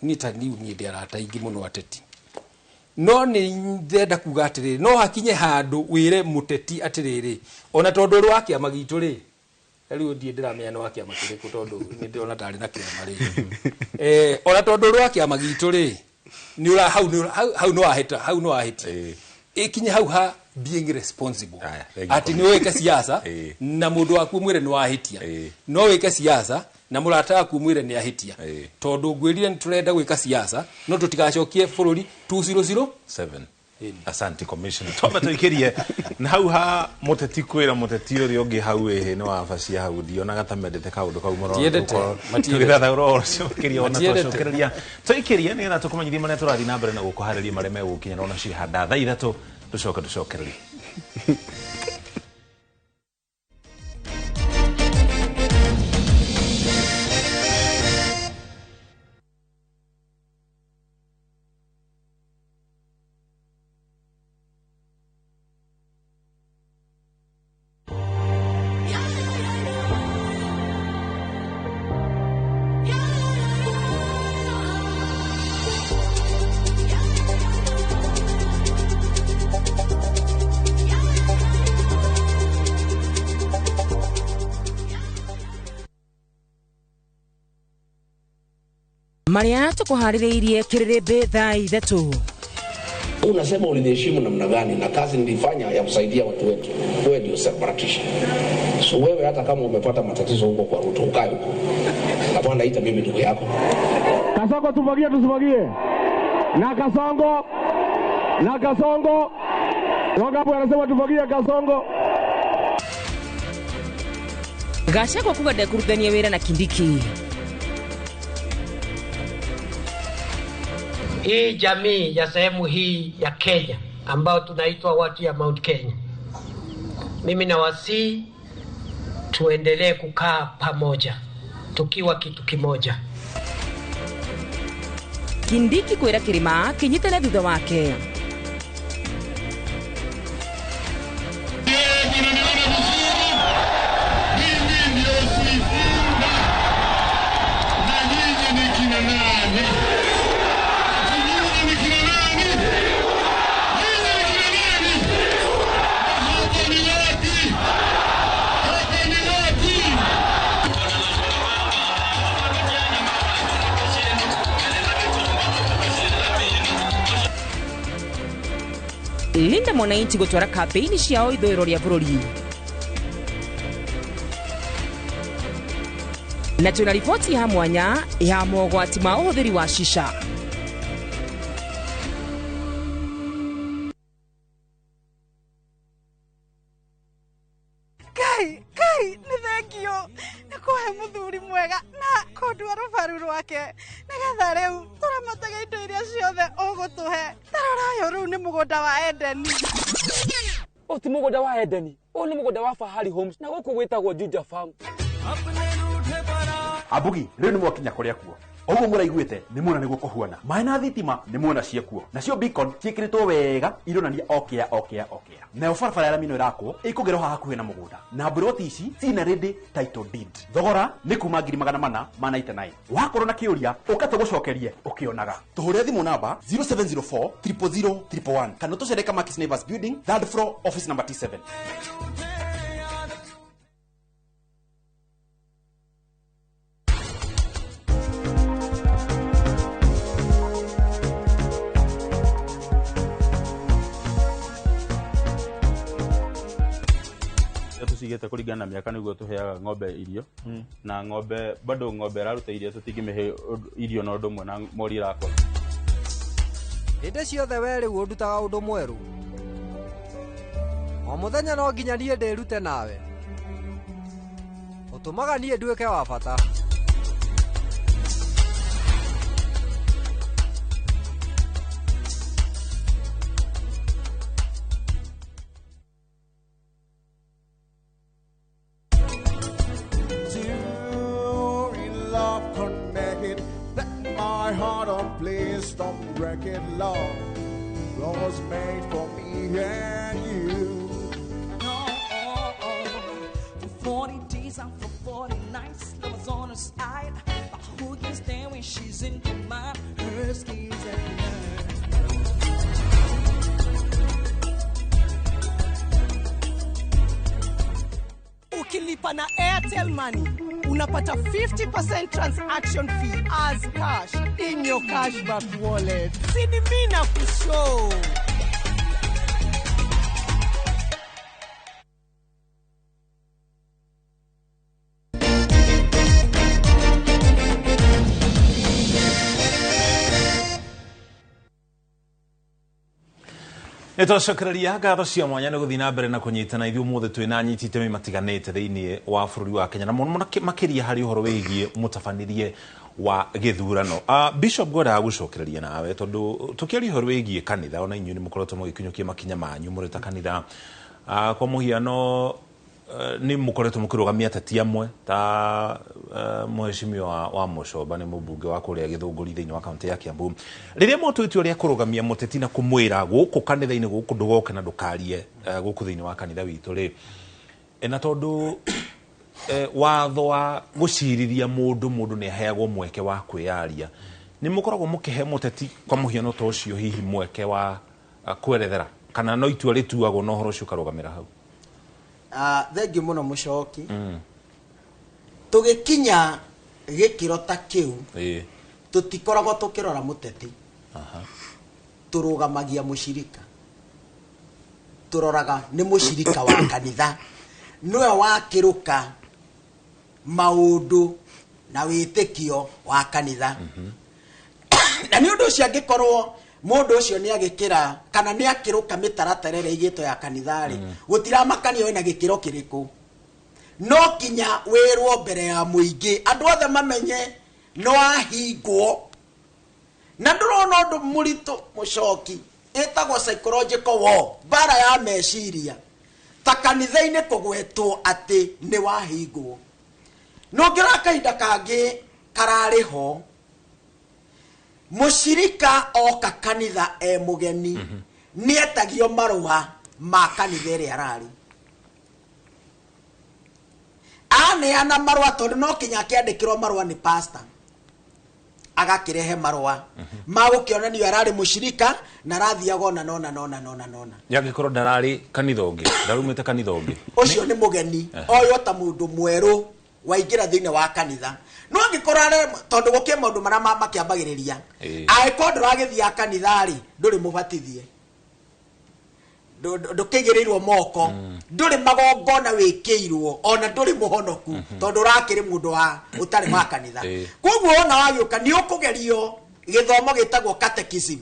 niĩ ta niĩ ndĩ arata aingĩ mũno ateti, no nĩ ndĩrenda kuga atĩrĩrĩ, no hakinye handũ wĩre mũteti atĩrĩrĩ, ona tondũ ũrĩ wa kĩama gitũ rĩ, rĩu ndiĩ ndĩramenya nĩ wa kĩama kĩrĩkũ tondũ nĩ ndĩrona tarĩ na kĩama rĩ, ona tondũ ũrĩ wa kĩama gitũ rĩ, nĩ ũra hau nĩ wahĩta, hau nĩ wahĩtia, ĩkinye hau ha being responsible, atĩ nĩ wĩke siasa na mũndũ waku mwĩre nĩ wahĩtia, no wĩke siasa na mũrata waku mwĩre nĩ ahĩtia, tondũ ngwĩrire nĩ tũrenda gwĩka siasa no tũtigacokie bũrũri 2007. Asante Commissioner. Twamba tũikĩrie na hau ha mũteti kwĩra mũteti ũrĩa ũngĩ hau ĩhĩ nĩ wabacia hau, ndionaga ta mendete kaũndũ kau mũno. Tũgĩthathaũra ũhoro ũcio makĩria ona twacokereria tũikĩrie nĩgetha tũkũmenyithie marĩa tũrathiĩ na mbere na gũkũharĩria marĩa megũkinya na ona cirĩ thaa ithatũ tũcoke tũcokererie. Maria tukuharĩrĩirie kĩrĩrĩmbĩ thaa ithatũ. Unasema uliniheshimu namna gani na kazi nilifanya ya kusaidia watu wetu? Wewe ndio separatisha. So wewe hata kama umepata matatizo huko kwa Ruto, ukae huko. Hapana, ita mimi ndugu yako. Kasongo tufagie tusifagie. Na Kasongo. Na Kasongo. Wangapi wanasema tufagie Kasongo? Gachagua kuga ndekurutithania wĩra na Kindiki. Hii jamii ya sehemu hii ya Kenya ambao tunaitwa watu ya Mount Kenya, mimi nawasihi tuendelee kukaa pamoja tukiwa kitu kimoja. Kindiki kwira kirima kinyitane thutha wake. Linda Mwananchi gũtwara kampeini ciao ithũĩro rĩa bũrũri. Na twĩna riboti ya mwanya ya mogwati ma ũhũthĩri wa shisha. Ngai, Ngai, nĩ thengio nĩ kũhe mũthuri mwega na kũndua rũbaru rwake nĩgetha rĩu tũramatage indo iria ciothe ũgũtũhe. Tarora ũyũ rĩu nĩ mũgũnda wa Edeni. Ũyũ ti mũgũnda wa Edeni, ũyũ nĩ mũgũnda wa Fahari Homes na gũkũ gwĩtagwo Juja Farm. Ambugi rĩu nĩ mwakinya kũrĩa kuo oguo mũraiguĩte nĩ muona nĩguo kũhuana maĩ na thitima nĩ muona ciekuo nacio beacon ciĩkĩrĩtwo wega ironania okĩa okĩa okĩa nayo barabara ya rami ĩno ĩrakwo ĩkũgerwo haha hakuhĩ na mũgũnda na mburoti ici cina ready title deed thogora nĩ kuma 499,000 wakorwo na kĩũria ũka tũgũcokerie ũkĩonaga tũhũre thimũ namba 0704 000 111 kana tũcere Kamakis Neighbors Building third floor office number T7. Tucigĩte kũringana na mĩaka nĩguo tũheaga ng'ombe irio na ng'ombe bado ng'ombe ĩraruta irio tũtingĩmĩhe irio na ũndũ ũmwe na mori ĩrakũra. Hĩndĩ ciothe we rĩu ũndutaga ũndũ mwerũ. O mũthenya no nginya niĩ ndĩrute nawe. Ũtũmaga niĩ nduĩke wa bata. Love was made for me and you. No, for 40 days and for 40 nights, love was on her side. But who can stand when she's in command? Her schemes every night. Ukilipa na Airtel Money, unapata 50% transaction fee as cash in your cashback wallet. Sini mina kushow. Nĩtwacokereria ngatho cia mwanya nĩ gũthiĩ na mbere na kũnyitana ithuĩ ũmũthĩ twĩna anyiti itemi matiganĩte thĩinĩ wa bũrũri wa Kenya na mũno mũno makĩria harĩ ũhoro wĩgiĩ mũtabanĩrie wa gĩthurano. Bishop ngwendaga gũcokereria nawe tondũ tũkĩaria ũhoro wĩgiĩ kanitha ona inyuĩ nĩ mũkoretwo mũgĩkinyũkia makinya manyu mũrĩ ta kanitha. Kwa mũhiano nĩ mũkoretwo mũkĩrũgamia ateti amwe ta mũheshimiwa wa Mũcomba nĩ mũmbunge wa kũrĩa Gĩthũngũri thĩinĩ wa kaunti ya Kiambu. Rĩrĩa mwatuĩte ũrĩa kũrũgamia mũteti na kũmwĩra gũkũ kanitha-inĩ gũkũ ndũgoke na ndũkarie gũkũ thĩinĩ wa kanitha witũ rĩ, na tondũ watho wa gũcirithia mũndũ mũndũ nĩ aheagwo mweke wa kwĩyaria, nĩ mũkoragwo mũkĩhe mũteti kwa mũhiano ta ũcio hihi mweke wa kwerethera kana no itua rĩtuagwo na ũhoro ũcio ũkarũgamĩra hau? Thengiũ mũno mũcoki. Tũgĩkinya gĩkĩro ta kĩu tũtikoragwo tũkĩrora mũteti, tũrũgamagia mũcirika, tũroraga nĩ mũcirika wa kanitha nĩwe wakĩrũka maũndũ na wĩtĩkio wa kanitha. Na nĩ ũndũ ũcio angĩkorwo mũndũ ũcio nĩ agĩkĩra kana nĩ akĩrũka mĩtaratara ĩrĩa ĩigĩtwo ya kanitha rĩ, gũtiramakania wĩna gĩkĩro kĩrĩkũ, no kinya wĩrwo mbere ya mũingĩ andũ othe mamenye no ahingwo. Na ndũrona ũndũ mũritũ mũcoki ĩtagwo psychological war, mbara ya meciria, ta kanitha-inĩ kũgwetwo atĩ nĩ wahingwo. No ngĩrora kahinda kangĩ kararĩ ho, mũcirika oka kanitha e mũgeni nĩ etagio marũa ma kanitha ĩrĩa ararĩ. Aneana marũa tondũ no kinya akĩandĩkĩrwo marũa nĩ pastor, agakĩrehe marũa ma gũkĩonanio ararĩ mũcirika na arathiaga ona nona nona nona nona. Yangĩkorwo ndararĩ kanitha ũngĩ, ndarumĩte kanitha ũngĩ, ũcio nĩ mũgeni oyo ta mũndũ mwerũ waingĩra thĩinĩ wa kanitha. No angĩkorwo arĩ tondũ gũkĩ maũndũ marĩa makĩambagĩrĩria, angĩkorwo ndũragĩthiaga kanitha rĩ, ndũrĩ mũbatithie, Ndũkĩigĩrĩirwo moko, ndũrĩ magongona wĩkĩirwo, ona ndũrĩ mũhonoku, tondũ ũrakĩrĩ mũndũ wa ũtarĩ wa kanitha. Koguo ona wagĩũka nĩ ũkũgerio gĩthomo gĩtagwo catechism,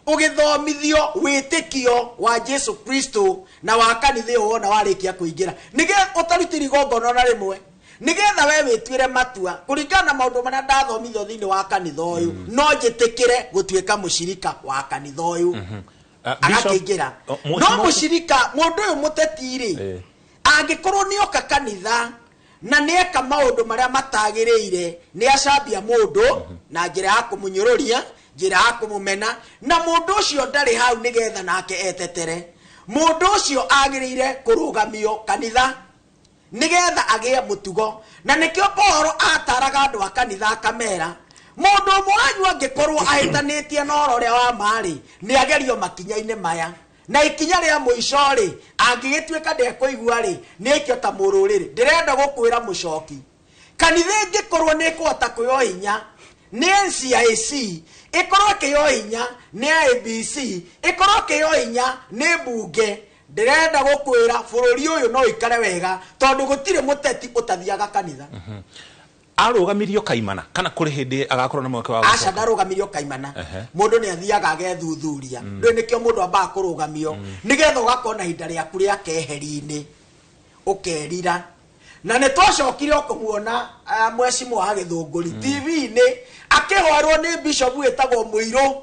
ũgĩthomithio wĩtĩkio wa Jesu Kristo na wa kanitha ĩyo wona warĩkia kũingĩra, nĩgetha ũtarutire igongona ona rĩmwe, nĩgetha we wĩtuĩre matua kũringana na maũndũ marĩa ndathomithio thĩinĩ wa kanitha ũyũ, no njĩtĩkĩre gũtuĩka mũcirika wa kanitha ũyũ. Agakĩingĩra. No mũcirika, mũndũ ũyũ mũteti rĩ, angĩkorwo nĩoka kanitha na nĩeka maũndũ marĩa matagĩrĩire, nĩ acambia mũndũ na njĩra ya kũmũnyũrũria, njĩra ya kũmũmena, na mũndũ ũcio ndarĩ hau nĩgetha nake etetere. Mũndũ ũcio agĩrĩire kũrũgamio kanitha nĩgetha agĩe mũtugo. Na nĩkĩo Paul ataraga andũ a kanitha akamera, mũndũ ũmwe wanyu angĩkorwo ahĩtanĩtie na ũhoro ũrĩa wa ma-rĩ, nĩ agerio makinya-inĩ maya, na ikinya rĩa mũico rĩ, angĩgĩtuĩka ndekũigua rĩ, nĩ aikio ta mũrũrĩrĩ. Ndĩrenda gũkwĩra mũcoki, kanitha ĩngĩkorwo nĩ ĩkũhota kwĩyo hinya nĩ NCIC, ĩkorwo ĩkĩyo hinya nĩ IBC, ĩkorwo ĩkĩyo hinya nĩ mbunge, ndĩrenda gũkwĩra bũrũri ũyũ no ũikare wega, tondũ gũtirĩ mũteti ũtathiaga kanitha. Arũgamirio kaimana kana kũrĩ hĩndĩ agakorwo na mweke wa Aca, gũcoka? Ndarũgamirio kaimana. Mũndũ nĩ athiaga agethuthuria. Ndũĩ nĩkĩo mũndũ ambaga kũrũgamio, nĩgetha ũgakorwo na ihinda rĩaku rĩa keheri-inĩ ũkerira. Na nĩ twacokire o kũmuona mwecimwa wa Gĩthũngũri TV-inĩ akĩhoerwo nĩ bishop wĩtagwo Mũirũ,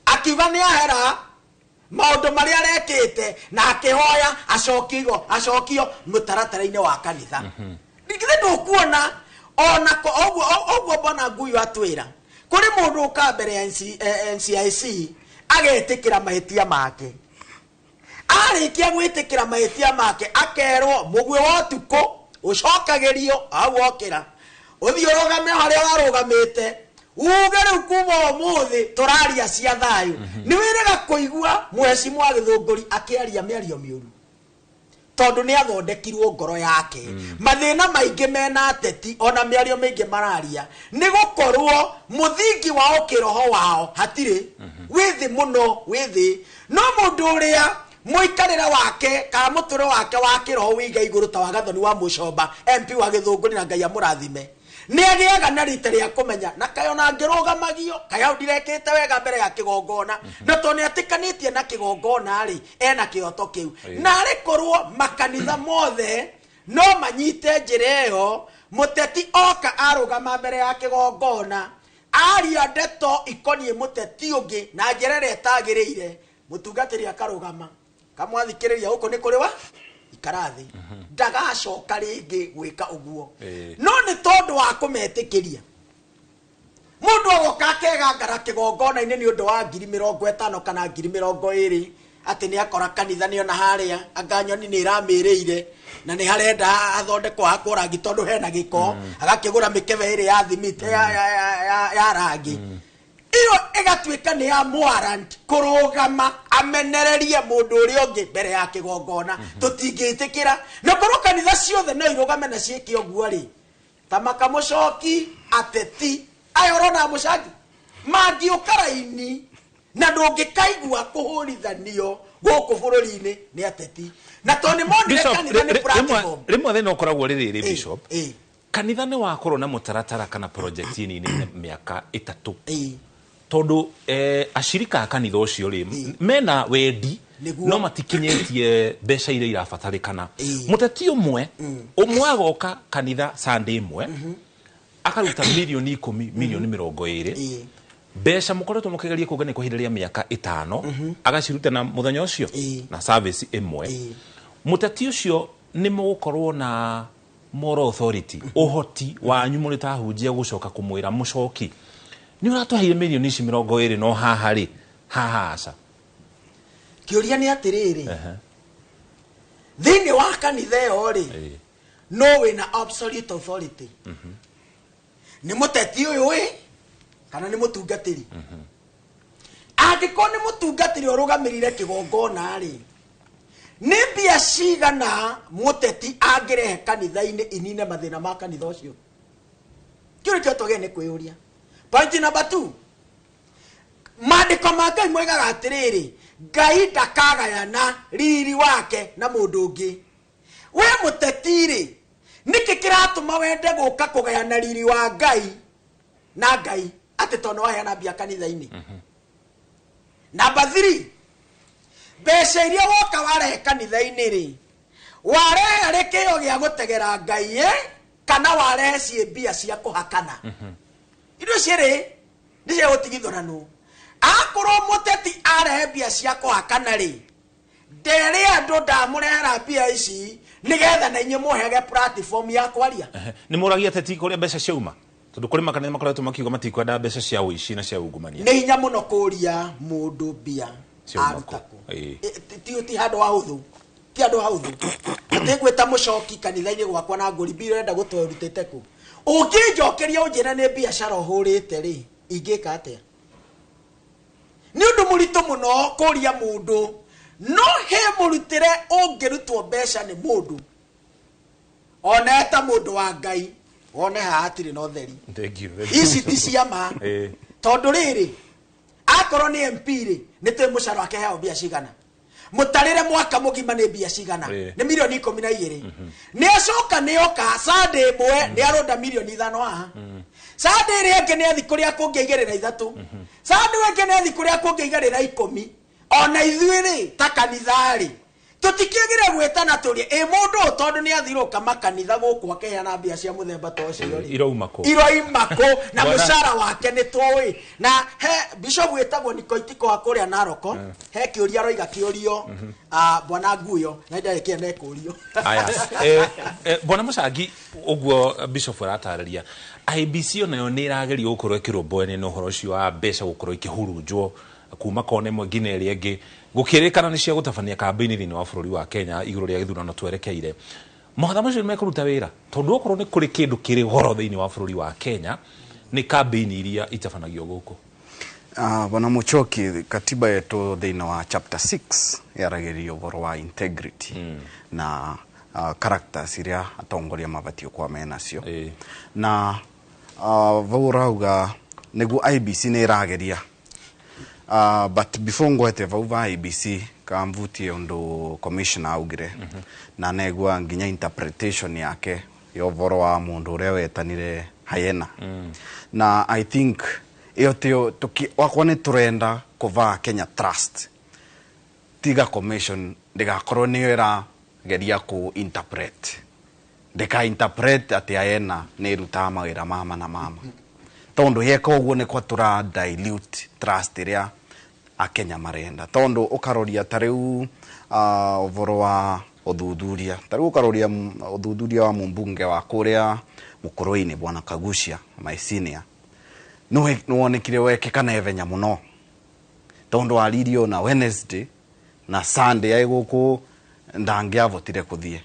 akiuga nĩ ahera maũndũ marĩa arekĩte, na akĩhoya acokio mũtaratara-inĩ wa kanitha. Githĩ ndũkuona ona ũguo mbona Nguyu atwĩra kũrĩ mũndũ ũka mbere ya NCIC agetĩkĩra mahĩtia make. Arĩkia gwĩtĩkĩra mahĩtia make, akerwo mũguĩ wa ũtukũ ũcokagĩrio hau wokĩra, ũthiĩ ũrũgame harĩa warũgamĩte, uge rĩu kuma ũmũthĩ tũraria cia thayũ. Nĩ wĩrĩga kũigua mwecimu wa Gĩthũngũri akĩaria mĩario mĩũru, tondũ nĩ athondekirwo ngoro yake. Mathĩna maingĩ mena ateti ona mĩario mĩingĩ mararia nĩ gũkorwo mũthingi wao kĩroho wao hatirĩ, wĩ thĩ mũno, wĩ thĩ. No mũndũ ũrĩa mũikarĩre wake kana mũtũrĩre wake wa kĩroho wĩiga igũrũ ta wa Gathoni wa Mũcomba MP wa Gĩthũngũri, na Ngai amũrathime, nĩ agĩaga na rita rĩa kũmenya na kaĩ ona angĩrũgamagio, kaĩ hau ndirekĩte wega mbere ya kĩgongona, na tondũ nĩ atĩkanĩtie na kĩgongona rĩ, ena kĩhoto kĩu. Na arĩ korwo makanitha mothe no manyite njĩra ĩyo, mũteti oka arũgama mbere ya kĩgongona aria ndeto ikoniĩ mũteti ũngĩ na njĩra ĩrĩa ĩtagĩrĩire, mũtungatĩri akarũgama kamwathikĩrĩria gũkũ nĩ kũrĩ wa ikara thĩ, ndagacoka rĩngĩ gwĩka ũguo. No nĩ tondũ wa kũmetĩkĩria, mũndũ agoka akegangara kĩgongona-inĩ nĩ ũndũ wa 50,000 kana 20,000, atĩ nĩ akora kanitha nĩ ona harĩa anga nyoni nĩ ĩramĩrĩire na nĩ harenda athondekwo hakwo rangi tondũ hena gĩko, agakĩgũra mĩkebe ĩrĩ ya thimiti ya rangi iyo ĩgatuĩka nĩ ya warrant kũrũgama amenererie mũndũ ũrĩa ũngĩ mbere ya kĩgongona. Tũtingĩtĩkĩra. Na korwo kanitha ciothe no irũgame na ciĩke ũguo rĩ, ta makamũcoki ateti aya ũrona mũcangi mangĩũka raini, na ndũngĩkaigua kũhũrithanio gũkũ bũrũri-inĩ nĩ ateti, na tondũ nĩ monire Bishop, kanitha nĩ platform. Rĩmwe thĩna ũkoragwo rĩrĩ rĩ, Bishop, kanitha nĩ wakorwo na mũtaratara kana project nini mĩaka 3, tondũ acirika a kanitha ũcio rĩ mena wendi no matikinyĩtie mbeca iria irabatarĩkana. Mũteti ũmwe ũmwe agoka kanitha Sunday ĩmwe akaruta 10 milioni 20 milioni, mbeca mũkoretwo mũkĩgeria kũngania kwa ihinda rĩa mĩaka 5, agaciruta na mũthenya ũcio na service ĩmwe. Mũteti ũcio nĩ mũgũkorwo na moral authority, ũhoti wanyu mũrĩ ta ahunjia gũcoka kũmwĩra mũcoki nĩ ũratũheire 20 milioni ici no haha rĩ, haha aca? Kĩũria nĩ atĩrĩrĩ, thĩinĩ wa kanitha ĩyo rĩ, no wĩna absolute authority, nĩ mũteti ũyũ ĩ kana nĩ mũtungatĩri? Angĩkorwo nĩ mũtungatĩri ũrũgamĩrĩire kĩgongona rĩ, nĩ mbia cigana mũteti angĩrehe kanitha-inĩ inine mathĩna ma kanitha ũcio? Kĩu nĩkĩo twagĩrĩire nĩ kwĩyũria. Point number 2, Maandĩko ma Ngai moigaga atĩrĩrĩ, Ngai ndakagayana riri wake na mũndũ ũngĩ. We mũteti-rĩ, nĩkĩ kĩratũma wende gũka kũgayana riri wa Ngai na Ngai atĩ tondũ waheana mbia kanitha-inĩ? Namba 3, mbeca iria woka warehe kanitha-inĩ rĩ, warehe arĩ kĩo gĩa gũtegera Ngai kana warehe ciĩ mbia cia kũhakana? Indo cierĩ nĩ cia gũtigithũranwo. Akorwo mũteti arehe mbia cia kũhakana rĩ, ndere andũ ndamũrehera mbia ici nĩgetha na inyuĩ mũhege platform ya kwaria. Nĩ mũragia ateti kũrĩa mbeca ciauma? Tondũ kũrĩ makanitha makoretwo makiuga matikwenda mbeca cia ũici na cia ungumania. Nĩ hinya mũno kũria mũndũ mbia aruta kũ. Ti handũ ha hũthũ, ti handũ ha hũthũ. Atĩ ngwĩta mũcoki kanitha-inĩ gwakwa na ngũri mbia ũrenda gũtwa ũrutĩte kũ? Ũngĩnjokeria ũnjĩre nĩ biacara ũhũrĩte rĩ, ingĩka atĩa? Nĩ ũndũ mũritũ mũno kũria mũndũ, no he mũrutĩre ũngĩrutwo mbeca nĩ mũndũ ona eta mũndũ wa Ngai, wone haha hatirĩ na ũtheri. Thank you, thank you. Ici ti ciama. Tondũ rĩrĩ, akorwo nĩ MP rĩ, nĩ twĩ mũcara wake heagwo mbia cigana? Mũtarĩre mwaka mũgima nĩ mbia cigana? Nĩ mirioni 12. Nĩ acoka nĩ oka Sunday ĩmwe nĩ arũnda mirioni 5 haha. Sunday ĩrĩa ĩngĩ nĩ athi kũrĩa kũngĩ aigĩrĩra 3. Sunday ĩngĩ nĩ athi kũrĩa kũngĩ aigĩrĩra 10. Ona ithuĩ rĩ, ta kanitha rĩ, tũtikĩagĩrĩire gwĩtana tũrie ĩ mũndũ ũyũ tondũ nĩ athirũka makanitha gũkũ akĩheana mbia cia mũthemba ta ũcio rĩ. Irouma kũ? Iroima kũ? Na mũcara wake nĩ tũĩ. Na he bishop wĩtagwo Nikoitiko wa kũrĩa Naroko, he kĩũria aroiga kĩũrio, bwana Nguyo, na ndarĩ kĩene kũrio. Aya. Bwana Mũcangi, ũguo bishop aratarĩria, IEBC onayo nĩ ĩrageria gũkorwo ĩkĩrũmbũyania na ũhoro ũcio wa mbeca gũkorwo ikĩhurunjwo kuma kona ĩmwe nginya ĩrĩa ĩngĩ, gũkĩrĩkana nĩ cia gũtabania kambĩini thĩinĩ wa bũrũri wa Kenya igũrũ rĩa gĩthurano twerekeire. Mawatho macio nĩ mekũruta wĩra tondũ okorwo nĩ kũrĩ kĩndũ kĩrĩ goro thĩinĩ wa bũrũri wa Kenya nĩ kambĩini iria itabanagio gũkũ. Bwana Muchoki, katiba yetu thĩinĩ wa chapter 6 yaragĩrĩria ũhoro wa integrity na characters iria atongoria mabatiĩ gũkorwo menacio. Na vau ũrauga nĩguo IEBC nĩ ĩrageria. But before ngwete vau va IEBC kamvutie undu commissioner augire na negua nginya interpretation yake ya ũhoro wa mũndũ ũrĩa wetanire hyena. Na I think iyo tio wakwa nĩ tũrenda kũvaa Kenya Trust tiga commission ndĩgakorwo nĩyo ĩrageria kũ interpret, ndĩka interpret atĩ hyena nĩ ĩrutaga mawĩra mama na mama, tondu yeka ũguo nĩ kwa tũra dilute trust ĩrĩa akenya marenda. Tondu ũkaroria ta rĩu ũhoro wa ũthuthuria, ta rĩu ũkaroria ũthuthuria wa mũmbunge wa kũrĩa Mũkũrwe-inĩ bwana Kagucia my senior, nĩwonekire wekĩka na ihenya mũno, tondu aririo na Wednesday na Sunday ai gũkũ ndangĩavotire kũthiĩ.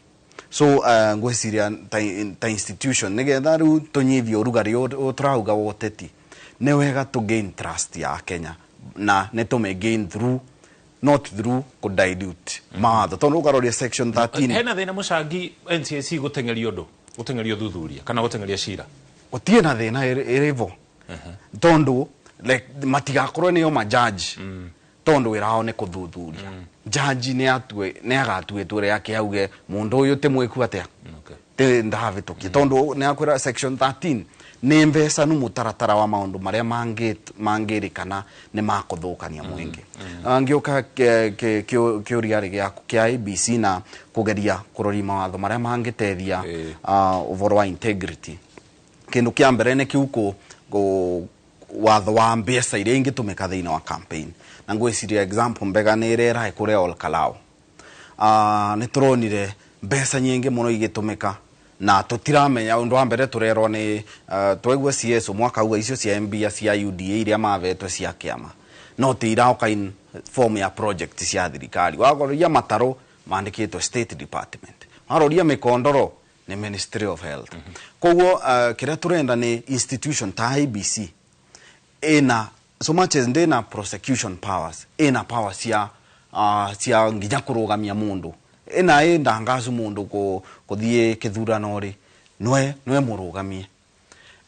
So ngwĩciria ta institution nĩgetha rĩu tũnyivie ũrugarĩ ũyũ tũrauga wa ũteti, nĩ wega tũ gain trust ya Kenya na nĩ tũmĩ gain through not through kũ dilute mawatho, tondũ ũkaroria section 13. Hena thĩna Mũcangi NCIC gũteng'eria ũndũ, gũteng'eria ũthuthuria kana gũteng'eria cira? Gũtirĩ na thĩna ĩrĩ vo, tondũ like matigakorwo nĩo majaji, tondũ wĩra wao nĩ kũthuthuria. Jaji nĩ agatuĩtwo rĩake auge mũndũ ũyũ ti mwĩku atĩa, ti ndahavĩtũkie, tondũ nĩ akwĩra section 13 nĩ mbecanu mũtaratara wa maũndũ marĩa mangĩrĩkana nĩ makũthũkania mũingĩ. Ngĩũka kĩũria rĩ gĩaku kĩa IEBC na kũgeria kũroria mawatho marĩa mangĩteithia, ũhoro wa integrity, kĩndũ kĩa mbere nĩ kĩu watho wa mbeca iria ingĩtũmĩka thĩinĩ wa campaign. Na ngwĩciria example mbega nĩ ĩrĩa ĩrahe kũrĩa Ol Kalou. Nĩ tũronire mbeca nyingĩ mũno igĩtũmĩka na tũtiramenya. Ũndũ wa mbere tũrerwo nĩ twaigua CS mwaka auga icio cia mbia cia UDA iria mavetwe cia kĩama no ti iraoka in form ya project cia thirikari. Waroria mataro mandĩkĩtwo State Department, waroria mĩkondoro nĩ Ministry of Health. Koguo kĩrĩa tũrenda nĩ institution ta IEBC ĩna so much as ndĩna prosecution powers, ĩna power cia nginya kũrũgamia mũndũ, ĩna ĩ ndangacu mũndũ kũthiĩ kĩthurano rĩ, nwe mũrũgamie,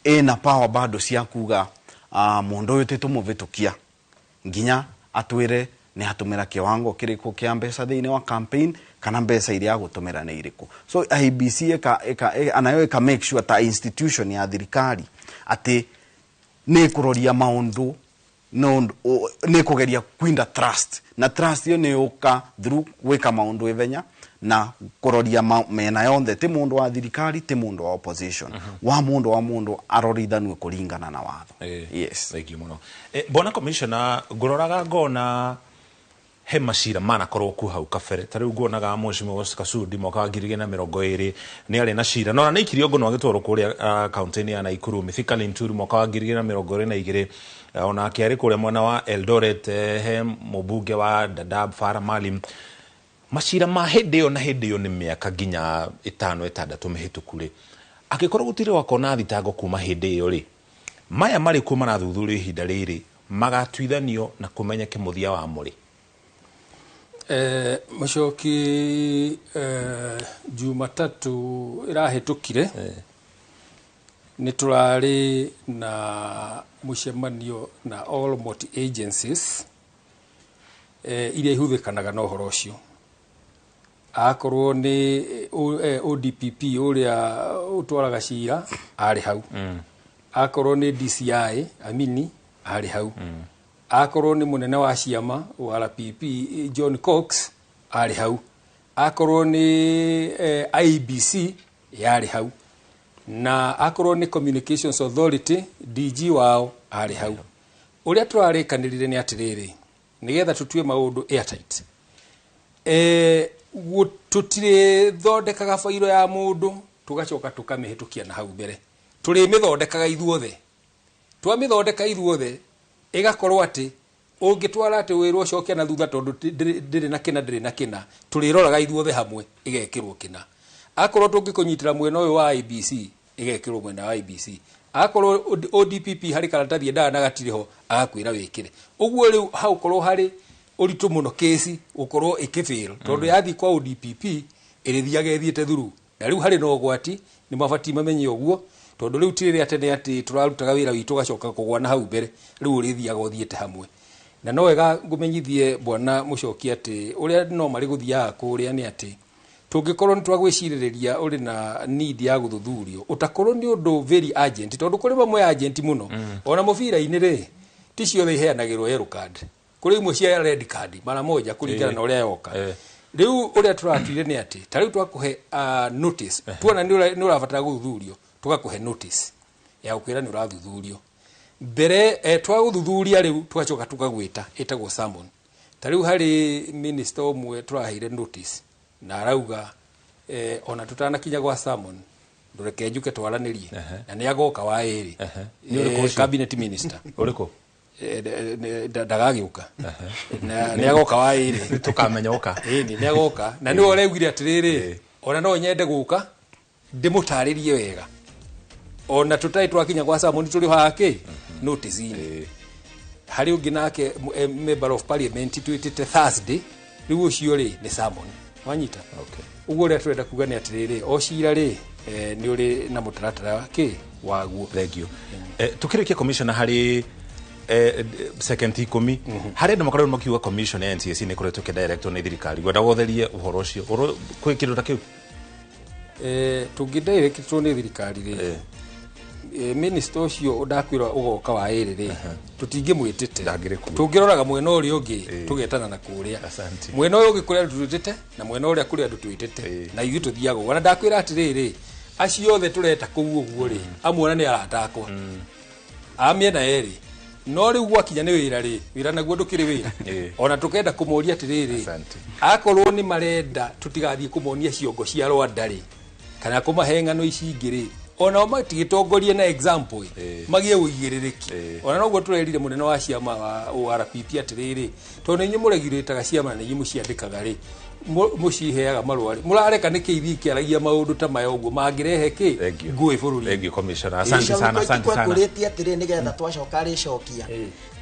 ĩna power bado cia kuga mũndũ ũyũ tĩtũmũvĩtũkia Nginya atwire nĩ atũmĩra kiwango kĩrĩkũ kĩa mbeca thĩinĩ wa campaign kana mbeca iria agũtũmĩra nĩ irĩkũ. So IEBC ĩka anayo ĩka make sure ta institution ya thirikari atĩ nĩ kũroria maũndũ no nĩ kũgeria kwinda trust, na trust iyo nĩ yũka through gwĩka maũndũ ithenya na kũroria mena yonthe, ti mũndũ wa thirikari, ti mũndũ wa opposition, wa mũndũ wa mũndũ arorithanue kũringana na watho. Yes. Thank you muno. Bwana Commissioner, ngũroraga ngona he macira manakorwo ku hau kabere. Ta rĩu nguonaga Mheshimiwa Oscar Sudi mwaka wa 2020 nĩ arĩ na cira, no na ikirio ngono agĩtwarwo kũrĩa kaunti-inĩ ya Nakuru. Mithika Linturi mwaka wa 2022 onake arĩ kũrĩa mwena wa Eldoret. He mũmbunge wa Dadaab Farah Maalim. Macira ma hĩndĩ ĩyo na hĩndĩ ĩyo nĩ mĩaka nginya 5, 6 mĩhĩtũku rĩ, angĩkorwo gũtirĩ wakona thitango kuma hĩndĩ ĩyo rĩ, maya marĩ kuo marathuthurio ihinda rĩrĩ magatuithanio na kũmenyeke mũthia wamo rĩ? Mũcoki, Jumatatu ĩrahĩtũkire nĩ tũrarĩ na mũcemanio na all multi agencies iria ihũthĩkanaga na ũhoro ũcio, akorwo nĩ ODPP ũrĩa ũtwaraga cira arĩ hau, akorwo nĩ DCI Amini arĩ hau, akorwo nĩ mũnene wa ciama wa RPP John Cox arĩ hau, akorwo nĩ IEBC yarĩ hau, na akorwo nĩ Communications Authority DG wao arĩ hau. Ũrĩa tũrarĩkanĩrire nĩ atĩrĩrĩ, nĩgetha tũtue maũndũ airtight, tũtirĩthondekaga bairo ya mũndũ tũgacoka tũkamĩhĩtũkia na hau mbere. Tũrĩmĩthondekaga ithuothe. Twamĩthondeka ithuothe, ĩgakorwo atĩ ũngĩtwara atĩ wĩrwo ũcoke na thutha tondũ ndĩrĩ na kĩna, ndĩrĩ na kĩna, tũrĩroraga ithuothe hamwe ĩgekĩrwo kĩna. Akorwo tũngĩkũnyitĩra mwena ũyũ wa IEBC, ĩgekĩrwo mwena wa IEBC. Akorwo ODPP harĩ karatathi endaga na gatirĩ ho, agakwĩra wĩkĩre ũguo. Rĩu hau korwo harĩ ũritũ mũno kĩci gũkorwo ĩkĩfail, tondũ yathiĩ kwa ODPP ĩrĩthiaga ĩthiĩte through, na rĩu harĩ na ũgwati. Nĩ mabatiĩ mamenye ũguo, tondũ rĩu ti rĩrĩa tene atĩ tũrarutaga wĩra witũ ũgacoka kũgwa na hau mbere. Rĩu ũrĩthiaga ũthiĩte hamwe. Na no wega ngũmenyithie bwana Mũcoki atĩ ũrĩa no marĩ gũthiaga kũrĩa nĩ atĩ tũngĩkorwo nĩ twagwĩcirĩrĩria ũrĩ na need ya gũthuthurio, ũtakorwo nĩ ũndũ very urgent, tondũ kũrĩ mamwe urgent mũno. Ona mũbira-inĩ rĩ, ti ciothe iheanagĩrwo yellow card, kũrĩ imwe cia red card mara moja kũringana na ũrĩa yoka. Rĩu ũrĩa tũratuire nĩ atĩ ta rĩu twakũhe notice, tuona nĩ ũrabatara gũthuthurio, tũgakũhe notice ya gũkwĩra nĩ ũrathuthurio mbere. Twagũthuthuria rĩu tũgacoka tũkagwĩta, ĩtagwo summon. Ta rĩu harĩ minister ũmwe tũraheire notice na arauga ona tũtanakinya gwa summon, ndũreke njuke twaranĩrie, na nĩ agoka wa ĩrĩ. Nĩ ũrĩkũ ũcio? Cabinet minister. Ũrĩkũ? Ndagagĩũka na nĩ agoka wa ĩrĩ. Tũkamenya oka. Ĩni, nĩ agoka, na nĩwe ũraugire atĩrĩrĩ, ona no nyende gũka ndĩmũtarĩrie wega ona tũtarĩ twakinya gwa summon, tũrĩ haha kĩ notice-inĩ. Harĩ ũngĩ nake member of parliament twĩtĩte Thursday. Rĩu ũcio rĩ nĩ summon wanyita. Ũguo ũrĩa tũrenda kuga nĩ atĩrĩrĩ, o cira rĩ nĩ ũrĩ na mũtaratara kĩ waguo. Thank you. Tukĩrĩkia, commissioner, harĩ second 10, harĩ andũ makoretwo makiuga commission ya NCIC nĩ ĩkoretwo ĩkĩdirectwo nĩ thirikari. Ngwenda wotherie ũhoro ũcio. Kwĩ kĩndũ ta kĩu? Tũngĩdirectwo nĩ thirikari rĩ, minister ũcio ndakwĩra ũgoka wa ĩrĩ rĩ, tũtingĩmwĩtĩte. Tũngĩroraga mwena ũrĩa ũngĩ, tũgetana na kũrĩa mwena ũyũ ũngĩ kũrĩa andũ twĩtĩte na mwena ũrĩa kũrĩa andũ twĩtĩte, na ithuĩ tũthiaga ũguo. Na ndakwĩra atĩrĩrĩ, acio othe tũreta kũu ũguo rĩ, amwe ona nĩ arata akwa a mĩena yerĩ, no rĩu gwakinya nĩ wĩra rĩ, wĩra naguo ndũkĩrĩ wĩra. Ona tũkenda kũmoria atĩrĩrĩ, akorwo nĩ marenda tũtigathiĩ kũmonia ciongo cia Rwanda rĩ, kana kũmahe ng'ano ici ingĩ rĩ, onao matigĩtongorie na example ĩ, magĩe ũigĩrĩrĩki. Ona noguo tũrerire mũnene wa ciama wa ORPP atĩrĩrĩ, tondũ nĩ inyuĩ mũregirĩtaga ciama na nĩ inyuĩ mũciandĩkaga rĩ, Mũciheaga marũa rĩ, mũrareka nĩkĩ ithiĩ ikĩaragia maũndũ ta maya ũguo mangĩrehe kĩ ngũĩ bũrũri? Thank you, Commissioner. Asante sana, asante sana. Kwĩrĩtie atĩrĩ nĩgetha twacoka rĩcokia.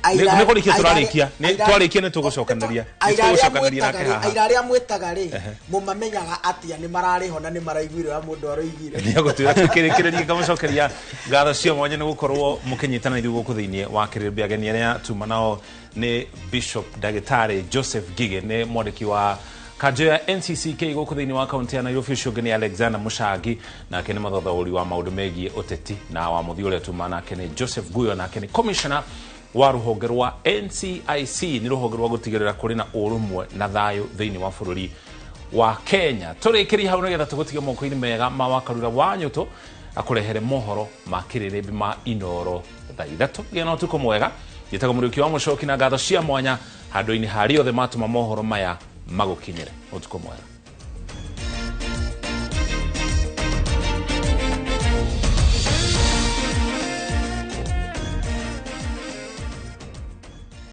Nĩ kũrĩkia tũrarĩkia. Nĩ twarĩkia nĩ tũgũcokanĩria. Nĩ tũgũcokanĩria nake haha. Aira arĩa mwĩtaga rĩ, mũmamenyaga atĩa nĩ mararĩho na nĩ maraiguire ũrĩa mũndũ aroigire? Nĩ egũtwĩra tũkĩrĩkĩrĩria. Ngamũcokeria ngatho cia mwanya nĩ gũkorwo mũkĩnyitana ithuĩ gũkũ thĩinĩ wa kĩrĩmbĩ. Ageni arĩa tuma nao nĩ Bishop Ndagĩtarĩ Joseph Ngigĩ, nĩ mwandĩki wa kanjũ ya NCCK gũkũ thĩinĩ wa kaunti ya Nairobi. Ũcio ũngĩ nĩ Alexander Mũcangi, nake nĩ mũthathaũri wa maũndũ megiĩ ũteti, na wa mũthia ũrĩa tuma nake nĩ Joseph Guyo, nake nĩ commissioner wa rũhonge rwa NCIC, nĩ rũhonge rwa gũtigĩrĩra kũrĩ na ũrũmwe na thayũ thĩinĩ wa bũrũri wa Kenya. Tũrĩkĩrie hau nĩgetha tũgũtige moko-inĩ mega ma Wakarura wa Nyũtũ akũrehere mohoro ma kĩrĩrĩmbĩ ma Inoro thaa 3. Gĩa na ũtukũ mwega. Njĩtagwo Mũriũki wa Mũcoki, na ngatho cia mwanya handũ-inĩ harĩa othe matũma mohoro maya magũkinyĩre. Ũtukũ mwega.